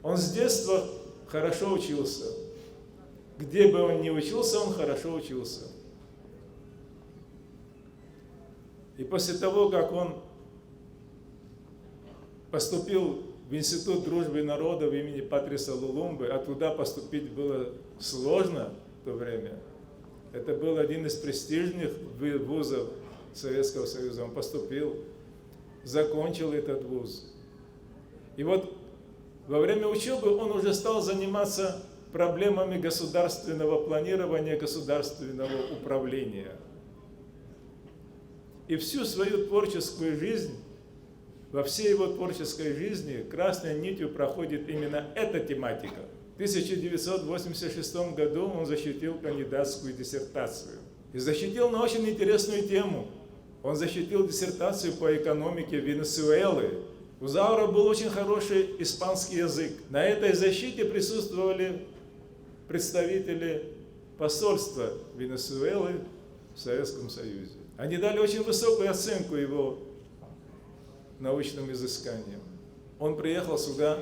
Он с детства хорошо учился. Где бы он ни учился, он хорошо учился. И после того, как он поступил в Институт дружбы народов имени Патриса Лулумбы, а туда поступить было сложно в то время. Это был один из престижных вы-, вузов Советского Союза. Он поступил, закончил этот вуз. И вот во время учёбы он уже стал заниматься проблемами государственного планирования, государственного управления. И всю свою творческую жизнь, во всей его творческой жизни красной нитью проходит именно эта тематика. В тысяча девятьсот восемьдесят шестом году он защитил кандидатскую диссертацию. И защитил на очень интересную тему. Он защитил диссертацию по экономике Венесуэлы. У Заура был очень хороший испанский язык. На этой защите присутствовали представители посольства Венесуэлы в Советском Союзе. Они дали очень высокую оценку его научным изысканиям. Он приехал сюда,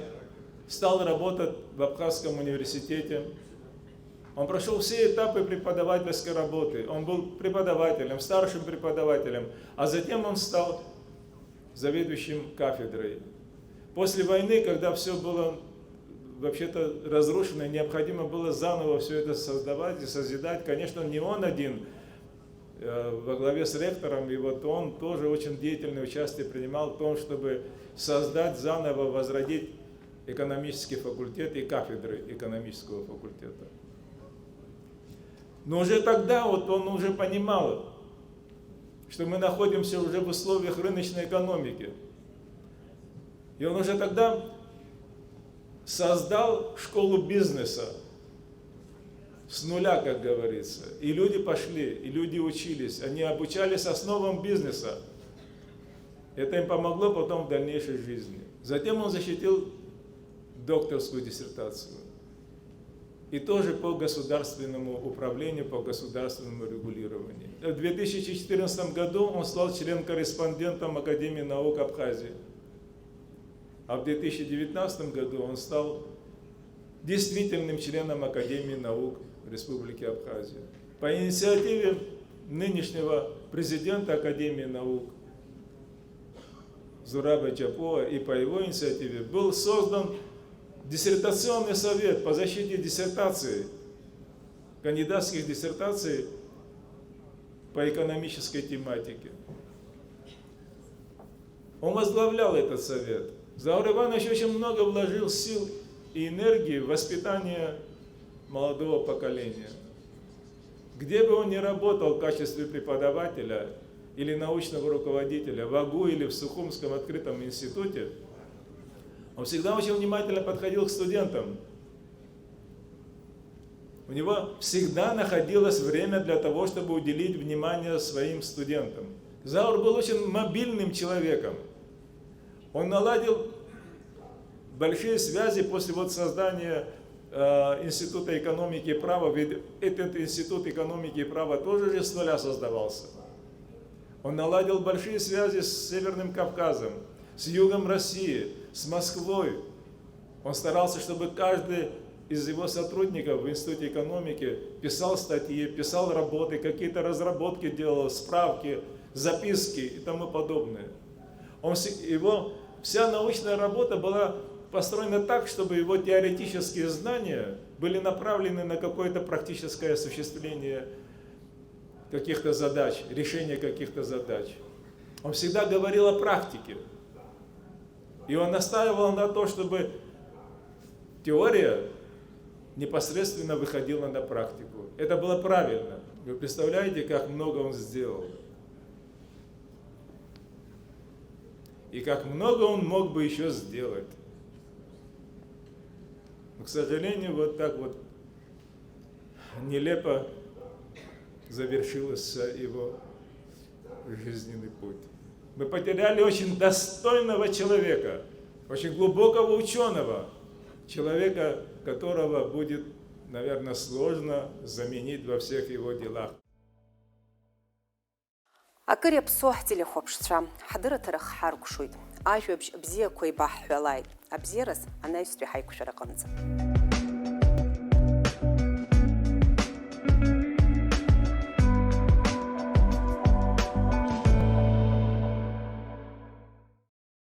стал работать в Абхазском университете. Он прошёл все этапы преподавательской работы. Он был преподавателем, старшим преподавателем, а затем он стал заведующим кафедрой. После войны, когда всё было вообще-то разрушено, и необходимо было заново всё это создавать и созидать, конечно, не он один, э, во главе с ректором, и вот он тоже очень деятельное участие принимал в том, чтобы создать заново, возродить экономический факультет и кафедры экономического факультета. Но уже тогда вот он уже понимал, что мы находимся уже в условиях рыночной экономики. И он уже тогда создал школу бизнеса с нуля, как говорится. И люди пошли, и люди учились, они обучались основам бизнеса. Это им помогло потом в дальнейшей жизни. Затем он защитил докторскую диссертацию. И тоже по государственному управлению, по государственному регулированию. В две тысячи четырнадцатом году он стал член-корреспондентом Академии наук Абхазии. А в две тысячи девятнадцатом году он стал действительным членом Академии наук Республики Абхазия. По инициативе нынешнего президента Академии наук Зураба Джапуа и по его инициативе был создан диссертационный совет по защите диссертаций, кандидатских диссертаций по экономической тематике. Он возглавлял этот совет. Заур Иванович очень много вложил сил и энергии в воспитание молодого поколения. Где бы он ни работал в качестве преподавателя или научного руководителя в АГУ или в Сухумском открытом институте, он всегда очень внимательно подходил к студентам. У него всегда находилось время для того, чтобы уделить внимание своим студентам. Заур был очень мобильным человеком. Он наладил большие связи после вот создания э, Института экономики и права, ведь этот Институт экономики и права тоже же с нуля создавался. Он наладил большие связи с Северным Кавказом, с югом России, с Москвой. Он старался, чтобы каждый из его сотрудников в Институте экономики писал статьи, писал работы, какие-то разработки делал, справки, записки и тому подобное. Он, вс- его, вся научная работа была построена так, чтобы его теоретические знания были направлены на какое-то практическое осуществление каких-то задач, решение каких-то задач. Он всегда говорил о практике. И он настаивал на то, чтобы теория непосредственно выходила на практику. Это было правильно. Вы представляете, как много он сделал? И как много он мог бы еще сделать? Но, к сожалению, вот так вот нелепо завершился его жизненный путь. Мы потеряли очень достойного человека, очень глубокого ученого, человека, которого будет, наверное, сложно заменить во всех его делах. Акыр иаԥсоу ҳтелехәаԥшцәа, ҳдырраҭара хҳаркәшоит. Ажәабжь бзиақәа еибаҳҳәалааит, абзиараз анаҩстәи ҳаиқәшәараҟынӡа.